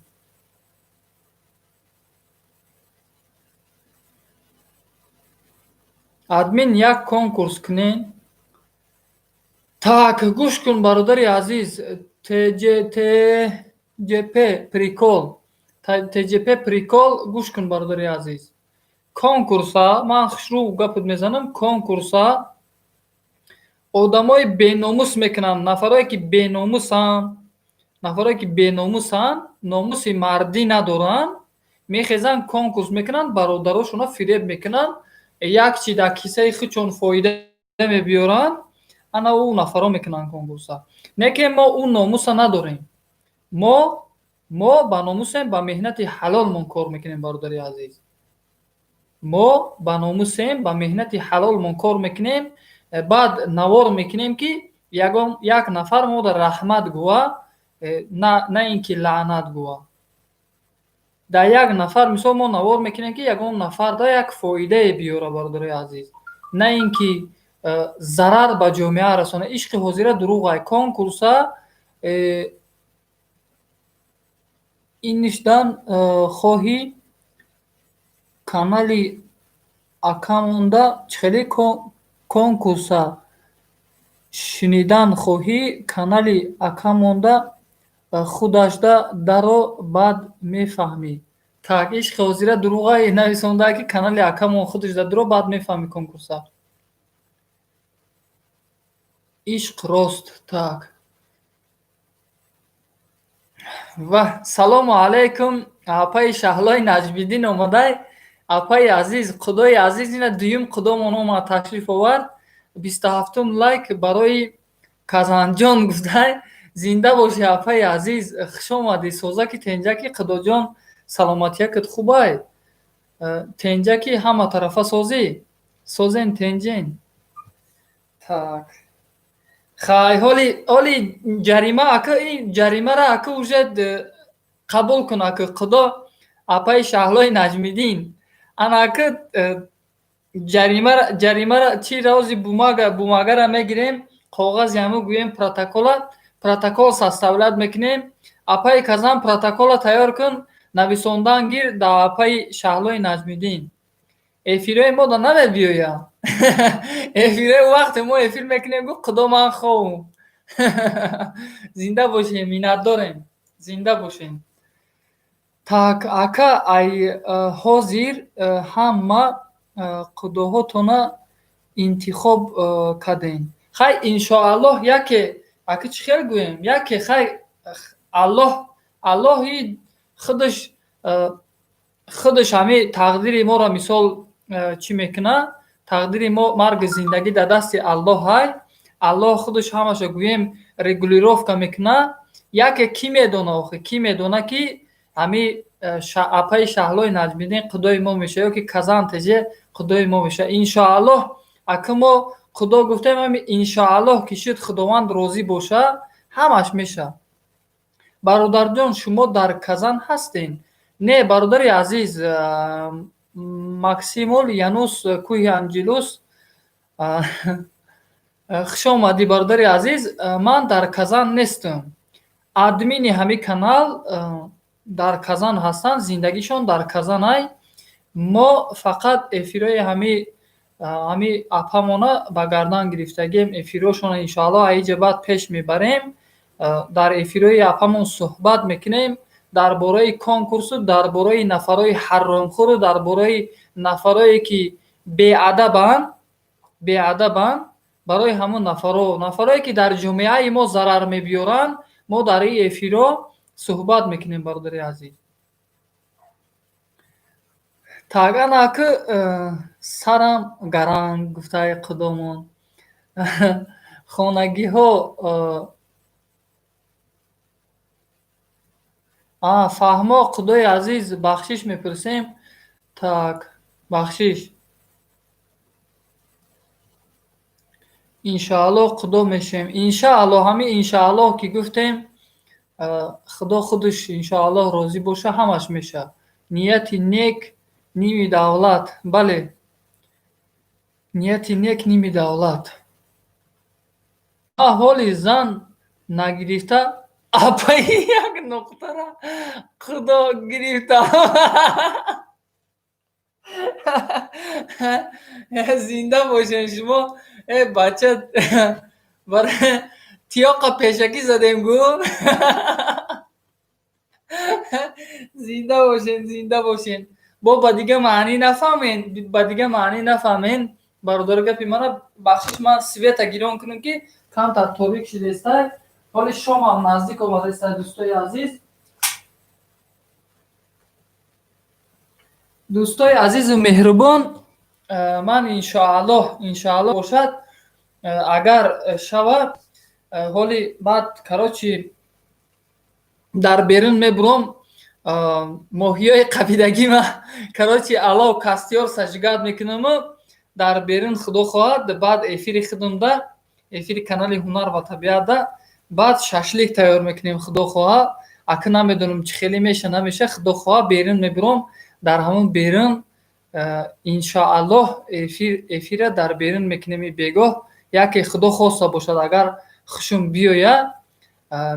Админ, як конкурс кунен. Так, гӯш кун, бародари азиз, ТҶП прикол, ТҶП прикол, гӯш кун, бародари азиз. Конкурса ман хушрӯ гапат мезанам, конкурса одамои беномус мекунанд, нафарое ки беномусанд, нафарое ки беномусанд, номуси мардӣ надоранд, мехезанд, конкурс мекунанд, бародарошонро фиреб мекунанд, як чи дар киссаи худшон фоида мебиёранд, ана ӯ нафаро мекунанд конкурса. Не ки мо ӯ номуса надорем. Мо ба номусем, ба меҳнати ҳалолмон кор мекунем, бародари азиз. Мо ба номусем, ба меҳнати ҳалолмон кор мекунем, баъд навор мекунем, ки ягон як нафар мода раҳмат гӯва, на ин ки лаънат гӯва. Дар як нафар, мисол, мо навор мекунем, ки ягон нафар да як фоидае биёра, бародари азиз, на ин ки зарар ба ҷомеа расона. Ишқи ҳозира дурӯғай. Конкурса инишдан хоҳӣ, канали акамонда чӣ хеле конкурса шунидан хоҳӣ, канали акамонда худашда даро, баъд мефаҳмӣ. Так, ишқи ҳозира дурӯғай нависонда, ки канали акамон худашда дуро, баъд мефаҳмӣ конкурса. Ишқ рост. Так. Ва салому алайкум, апаи Шаҳлои Наҷмиддин омадай. Апаи азиз, Худои азиз, ина дуюм қудомон омад, ташриф овард. 27-ум лайк барои Казанҷон гуфтай. Зинда бошӣ, апаи азиз, хуш омадӣ. Созаки, тенҷаки, Худоҷон, саломатиякат хубай? Тенҷаки, ҳама тарафа созӣ? Созен, тенҷен. Так. Хай, ҳоли ҷарима, ака, ин ҷаримара, ака, уже қабул кун, ака, Худо, апаи Шаҳлои Наҷмиддин. Ана, ака, ҷаримара чӣ рози бумагара мегирем, коғази ҳаму гӯем, протокол составлять мекунем. Апаи Казан, протокола тайёр кун, нависондан гир дар апаи Шаҳлои Наҷмиддин. Эфирҳои мо да намебиёяд. Эфирҳои вақте мо эфир мекунем, гӯ Худо, ман ховум. Зинда бошем, миннатдорем. Зинда бошем. Так, ака, ай ҳозир ҳама қудоҳотона интихоб кардем. Хай, иншоаллоҳ, яке, ака, чӣ хел гӯем, яке, хай, Аллоҳи худаш ҳами тақдири моро, мисол, чӣ мекунад? Тақдири мо, марги зиндагӣ дар дасти Аллоҳ ҳай. Аллоҳ худаш ҳамаша, гӯем, регулировка мекунад. Яке кӣ медона охи, кӣ медона, ки ҳами апаи Шаҳлои Наҷмиддин Худои мо мешавад ё ки Казан теже Худои мо мешавад. Иншоаллоҳ, ака, мо Худо гуфтем, ҳами иншоаллоҳ ки шуд, Худованд розӣ боша, ҳамаш мешавад. Бародарҷон, шумо дар Казан ҳастед? Не, бародари азиз, Максимул Янус, кӯҳи Анҷелус, хуш омадӣ, бародари азиз. Ман дар Казан нестам. Админи ҳамин канал дар Казан ҳастанд, зиндагишон дар Казанай. Мо фақат эфирҳои ҳами апамона ба гардан гирифтагием, эфирҳошонро иншоаллоҳ аиҷа баъд пеш мебарем, дар эфирҳои апамон суҳбат мекунем. Дар бораи конкурсу, дар бораи нафарои ҳаромхӯру, дар бораи нафарое ки беадабанд, беадабанд, барои ҳамон нафаро, нафарое ки дар ҷомеаи мо зарар мебиёранд, мо дар ин эфирҳо суҳбат мекунем, бародари азиз. Так, ана ки сарам гаранг гуфтаи қудомон. Хонагиҳо фаҳмо, Худои азиз, бахшиш мепурсем. Так, бахшиш. Иншааллоҳ худо мешавем. Иншааллоҳ, ҳамин иншааллоҳ ки гуфтем, Худо худаш иншааллоҳ розӣ боша, ҳамаш мешавад. Нияти нек ними давлат. Бале. Нияти нек ними давлат. Ҳоли зан нагирифта, апаи як нуқтара Худо гирифта. Зинда бошед шумо. Э бача, тиёқа пешакӣ задем гӯ. Зинда бошед, зинда бошед. Бо ба дига маънӣ нафаҳмен, ба дига маънӣ нафаҳмен. Бародар, гапи мана бахшиш, ман света гирон кунам ки камтар торик шудестай. Ҳоли шомам наздик омадестай, дӯстои азиз. Дӯстои азизу меҳрубон, ман иншоаллоҳ, иншоаллоҳ бошад, агар шавад, ҳоли баъд, короче, дар берун мебуром, моҳиёи қабидагима, короче, алов костёр сажигать мекунаму дар берун, худо хоҳад, баъд эфири худумда, эфири канали Ҳунар ва табиатда баъд шашлик тайёр мекунем, худо хоҳад. Ака, намедонам, чӣ хеле меша, намеша, худо хоҳад, берун мебуром, дар ҳамон берун, иншоаллоҳ, эфира дар берун мекунем. И бегоҳ яке, худо хоста бошад, агар хушум биёяд,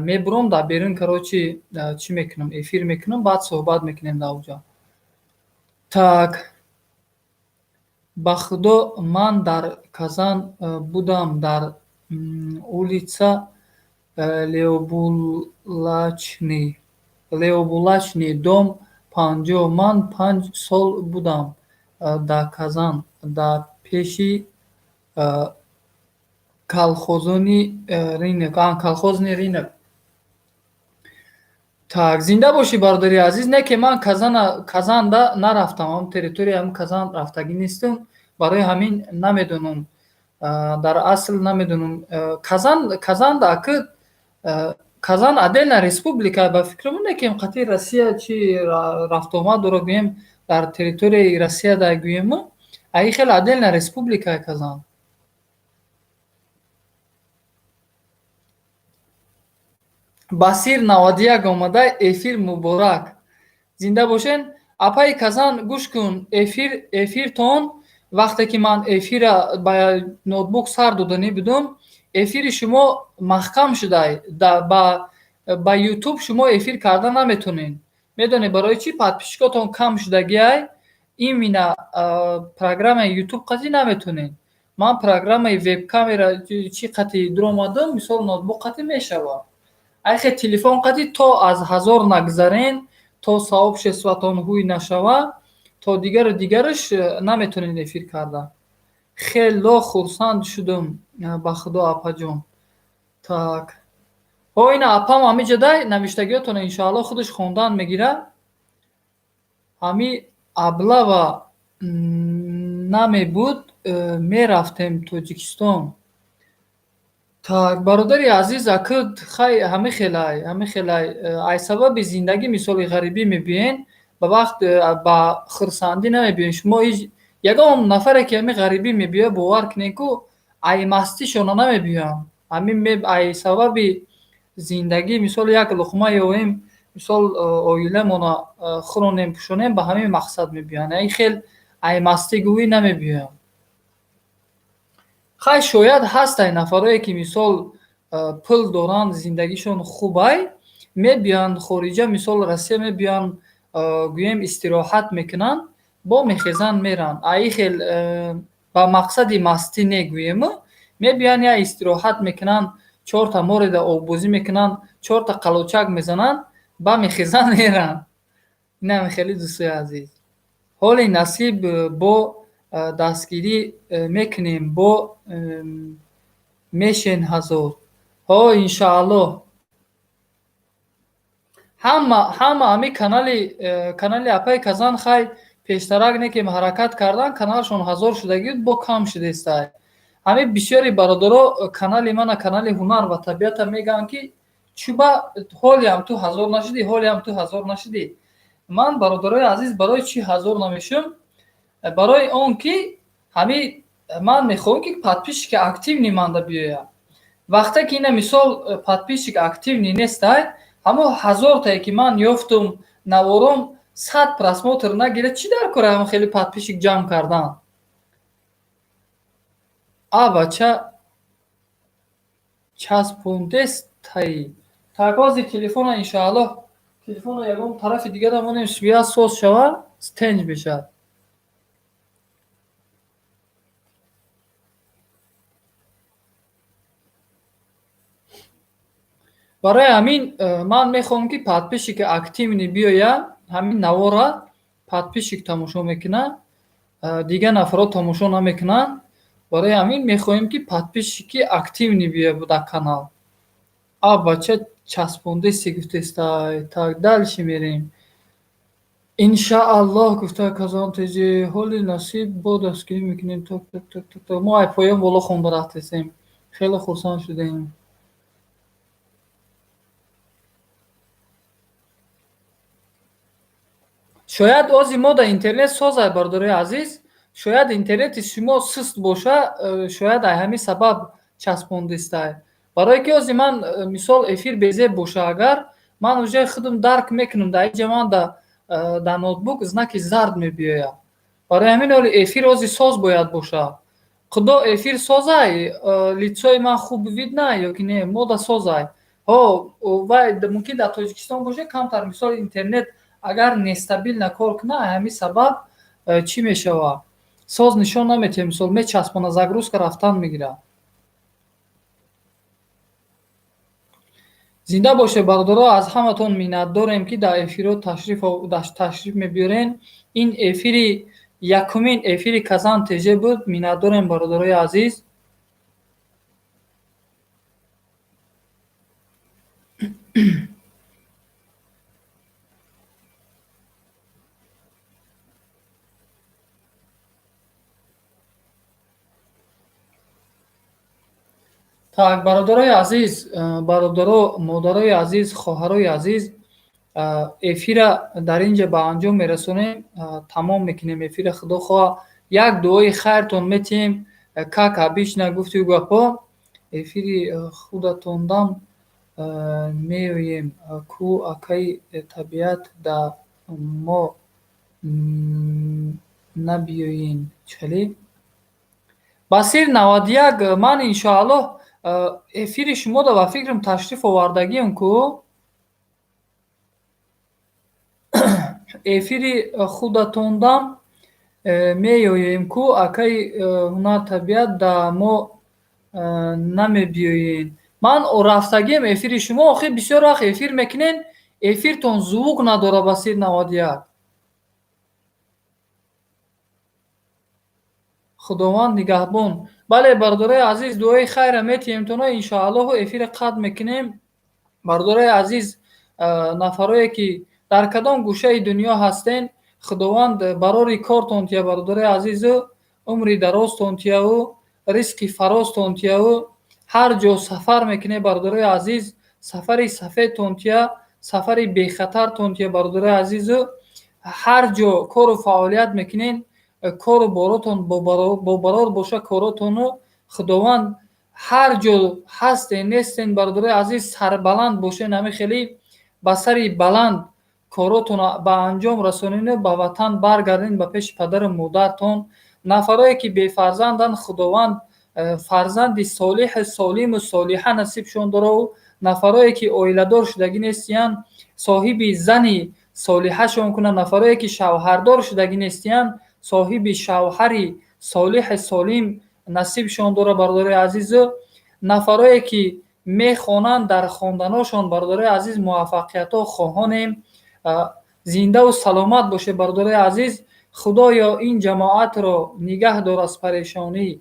мебуром дар берун, короче, чӣ мекунам, эфир мекунам, баъд суҳбат мекунем дар оҷа. Так, ба худо, ман дар Казан будам, дар улица Леобулачный, дом 50. Ман 5 сол будам дар Казан, дар пеши колхозони рынок, колхозный рынок. Так, зинда бошӣ, бародари азиз. Не ки ман Казанда нарафтам, ҳам территорияи ҳам Казан рафтагӣ нестам, барои ҳамин намедонам, дар асл намедонам. Казанда аки, Казан отдельная республика ба фикрам, не ки қатъи Россия чи рафтуомад дора, гӯем, дар территорияи Россия да гӯему, аи хеле отдельная республика Казан. Басир 91 омада, эфир муборак, зинда бошен. Апаи Казан, гӯш кун, эфиртон вақте ки ман эфира ба ноутбук сар доданӣ будум, эфири шумо маҳкам шудай. Ба Ютуб шумо эфир карда наметонед. Медонед барои чӣ? Подписчикотон кам шудагиай, именно программаи Ютуб қатъӣ наметонед. Ман программаи вебкамера чӣ қатъӣ дуромадам, мисол, ноутбук қатъӣ мешавад. Айхе телефон қатъӣ то аз 1000 нагзарен, то сообществотон ҳуй нашава, то дигару дигараш наметонед эфир карда. Хело хурсанд шудум, ба худо, апаҷон. Так, ҳо, ина апам ҳамиҷадай, навиштагиётона иншоаллоҳ худаш хондан мегирад. Ҳами облава намебуд, мерафтем Тоҷикистон. Так, бародари азиз, аки, хай, ҳами хелай, ҳами хелай, ай сабаби зиндагӣ, мисоли, ғарибӣ мебиен, ба вақт ба хурсандӣ намебиен. Шумо ҳеҷ ягон нафаре ки ҳами ғарибӣ мебиёяд, бовар кунед, ку ай мастишона намебиёянд. Ҳамин ай сабаби зиндагӣ, мисол, як луқма ёвем, мисол, оиламона хӯронем, пӯшонем, ба ҳамин мақсад мебиёянд. Ай хел ай мастӣ гӯӣ намебиёянд. Хай, шояд ҳастай нафарое ки, мисол, пул доранд, зиндагишон хубай, мебиёянд хориҷа, мисол, Россия мебиёянд, гӯем, истироҳат мекунанд, бо мехезанд, меранд. Аи хел ба мақсади мастӣ не гӯему, мебиёянд, як истироҳат мекунанд, чорта мореда оббозӣ мекунанд, чорта қалочак мезананд, Ба мехезан меран. Инам хеле дӯстои азиз. Ҳоли насиб бо дастгирӣ мекунем, бо мешен ҳазор. Ҳо, иншааллоҳ. Ҳама ҳами канали апаи Казан хай пештарак некем ҳаракат кардан, каналшон ҳазор шудагӣ бо кам шудестай. Ҳами бисёри бародаро канали мана, канали ҳунар ва табиата мегӯянд, ки чӯба ҳолиам ту ҳазор нашудӣ, ҳолиам ту ҳазор нашудӣ. Ман, бародарои азиз, барои чӣ ҳазор намешум? Барои он ки ҳами ман мехоҳам, ки подписчики активный манда биёяд. Вақте ки ина мисол подписчик активный нестай, ҳамо ҳазортае ки ман ёфтум, навором 100 просмотр нагирад, чӣ дар кора ҳамо хеле подписчик ҷамъ кардан? А бача часпондестай. Так, ози телефона, иншоаллоҳ, телефона ягон тарафи дигара монем, связь соз шава, тенҷ мешавад. Барои ҳамин ман мехоҳам, ки подписчики активный биёяд, ҳамин навора подписчик тамошо мекунад, дигар нафарҳо тамошо намекунанд. Барои ҳамин мехоҳем, ки подписчики активный биёяд дар канал. А бача часпондеси гуфтестай. Так, дальше мерем. Иншааллоҳ, гуфта Казан ТЖ, ҳоли насиб бо дастгирӣ мекунем. Так, так, так, так, так. Мо ай поён боло хонда рафтесем. Хеле хурсанд шудем. Шояд ози мо дар интернет созад, бародарои азиз, шояд интернети шумо суст боша, шояд ай ҳамин сабаб часпондистай. Барое ки ози ман мисол эфир безеб боша, агар ман уже худам дарк мекунам, дар инҷа ман дар ноутбук знаки зард мебиёяд. Барои ҳамин оли эфир ози соз бояд боша. Худо, эфир созай, лицои ман хуб видно ё ки не, мода созай. Ҳо, вай мумкин дар Тоҷикистон боша, камтар мисол интернет агар нестабильно кор кунад, ҳамин сабаб чӣ мешавад? Соз нишон наметиҳад, мисол мечаспона, загрузка рафтан мегирад. Зинда бошед, бародаро, аз ҳаматон миннатдорем, ки дар эфирҳо ташриф мебиёрен. Ин эфири якумин эфири Казан ТЖ буд. Миннатдорем, бародарои азиз. Так, бародарои азиз, бародаро, модарои азиз, хоҳарои азиз, эфира дар ин ҷа ба анҷом мерасонем, тамом мекунем эфира. Худо хоҳа, як дуои хайртон метиҳем, как обычно гуфтию гапҳо, эфири худатондам меоем ку, акаи табиат, да мо набиёен чале? Басир 91, ман иншоаллоҳ эфири шумо да ба фикрам ташриф овардагием ку. Эфири худатондам меоем ку, акаи ҳунар табиат, да мо намебиёен. Ман рафтагием эфири шумо, охир бисёр вақт эфир мекунен, эфиртон звук надора, Басир 91. Худованд нигаҳбон. Бале, бародарои азиз, дуои хайра метиҳем тона, иншоаллоҳу эфира қатъ мекунем. Бародарои азиз, нафарое ки дар кадом гӯшаи дунё ҳастен, Худованд барори кортон тия, бародарои азизу, умри дарозтон тияву, ризқи фарозтон тияву, ҳар ҷо сафар мекунед, бародарои азиз, сафари сафедтон тия, сафари бехатартон тия, бародарои азизу, ҳар ҷо кору фаъолият мекунед, кору боротон бо барор боша коротону, Худованд ҳар ҷо ҳастен нестен, бародарои азиз, сарбаланд бошен, ҳамин хеле ба сари баланд коротонро ба анҷом расонену ба ватан баргарден, ба пеши падару модартон. Нафарое ки бефарзанданд, Худованд фарзанди солиҳу солиму солиҳа насибшон дораву, нафарое ки оиладор шудагӣ нестиянд, соҳиби зани солиҳашон кунад, нафарое ки шавҳардор шудагӣ нестиянд, соҳиби шавҳари солиҳи солим насибшон дора, бародарои азизу, нафарое ки Мехонанд, дар хонданошон, бародарои азиз, муваффақиятҳо хоҳонем. Зиндаву саломат бошед, бародарои азиз. Худоё, ин ҷамоатро нигаҳ дор аз парешонӣ,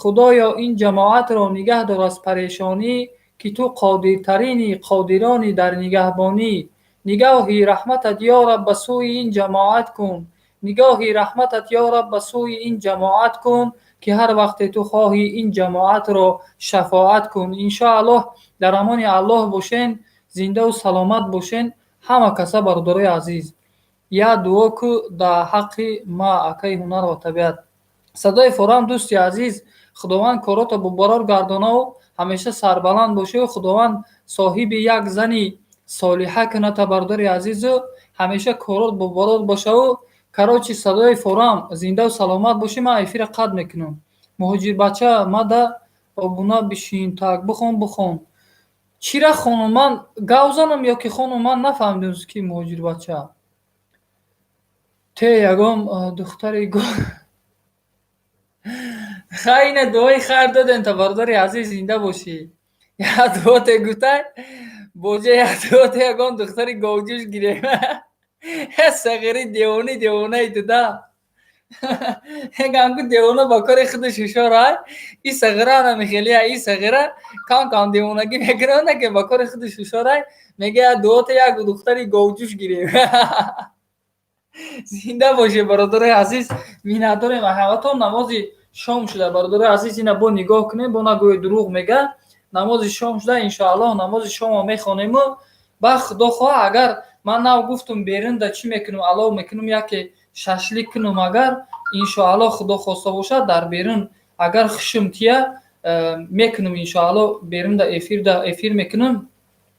Худоё, ин ҷамоатро нигаҳ дор аз парешонӣ, ки ту қодиртарини қодирони дар нигаҳбонӣ. Нигоҳи раҳматат, ё Раб, ба сӯи ин ҷамоат кун, нигоҳи раҳматат, ё Раб, ба сӯи ин ҷамоат кун, ки ҳар вақте ту хоҳӣ, ин ҷамоатро шафоат кун. Иншоаллоҳ, дар амони Аллоҳ бошен, зиндаву саломат бошен ҳама каса, бародарои азиз. Я дуо ку дар ҳаққи ма, акаи ҳунар ва табиат. Садои форам, дӯсти азиз, Худованд корото бобарор гардонаву ҳамеша сарбаланд бошеву Худованд соҳиби як зани солиҳа куната, бародари азизу, ҳамеша корот бобарор бошаву. Короче, садои форам, зиндаву саломат бошӣ. Ман эфира қатъ мекунам. Муҳоҷирбача, мада обуна бишин, так бихон, бихон. Чира хонум? Ман гав занам ё ки хонум? Ман нафаҳмидам, ки муҳоҷирбача те ягон духтари. Хай, ина дуои хайр додем та, бародари азиз, зинда бошӣ. Як дуоте гуфтай боҷа, як дуоте ягон духтари говҷӯш гирем. Сағири девони, девонаи туда ганку девона ба кори худаш ҳушёр ай. И сағира намихелия, и сағира кам кам девонагӣ мекунад, ки ба кори худаш ҳушёр ай. Мега, як дуоте як духтари говҷӯш гирем. Зинда бошед, бародарои азиз, миннатдорем ҳаматон. Намози шом шуда, бародарои азиз, ина бо нигоҳ кунем, бо нагӯи дурӯғ мега. Намози шом шуда, иншоаллоҳ, намози шомо мехонему ба Худо хоҳ, агар ман нав гуфтум, берунда чӣ мекунам, алов мекунам, яке шашлик кунам. Агар, иншоаллоҳ, Худо хоста бошад, дар берун агар хушум тия, мекунам, иншоаллоҳ, берунда эфирда эфир мекунам,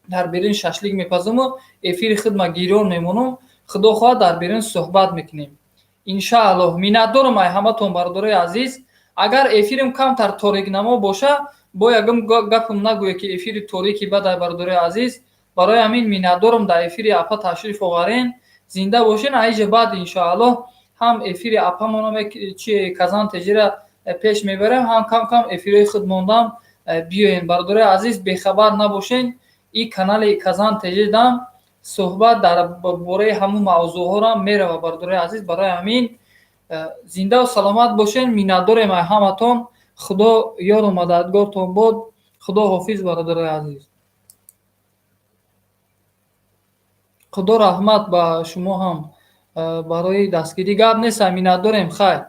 дар берун шашлик мепазаму эфири худма гирён мемонам. Худо хоҳад, дар берун суҳбат мекунем, иншааллоҳ. Миннатдорам ай ҳаматон, бародарои азиз. Агар эфирим камтар торикнамо боша, бо ягон гапам нагӯе, ки эфири торики бадай, бародарои азиз. Барои ҳамин миннатдорам, дар эфири апа ташриф оварен. Зинда бошен. Аиҷа баъд, иншоаллоҳ, ҳам эфири апамоно чи Казан Теҷира пеш мебарем, ҳам кам кам эфирҳои худ мондам. Биёен, бародарои азиз, бехабар набошен. И канали Казан Теҷидам суҳбат дар бораи ҳамун мавзӯъҳоро мерава, бародарои азиз. Барои ҳамин зиндаву саломат бошен. Миннатдорем ай ҳаматон. Худо ёру мададгортон бод. Худо ҳофиз, бародарои азиз. Худо раҳмат ба шумо ҳам барои дастгирӣ. Гап нест, миннатдорем. Хайр.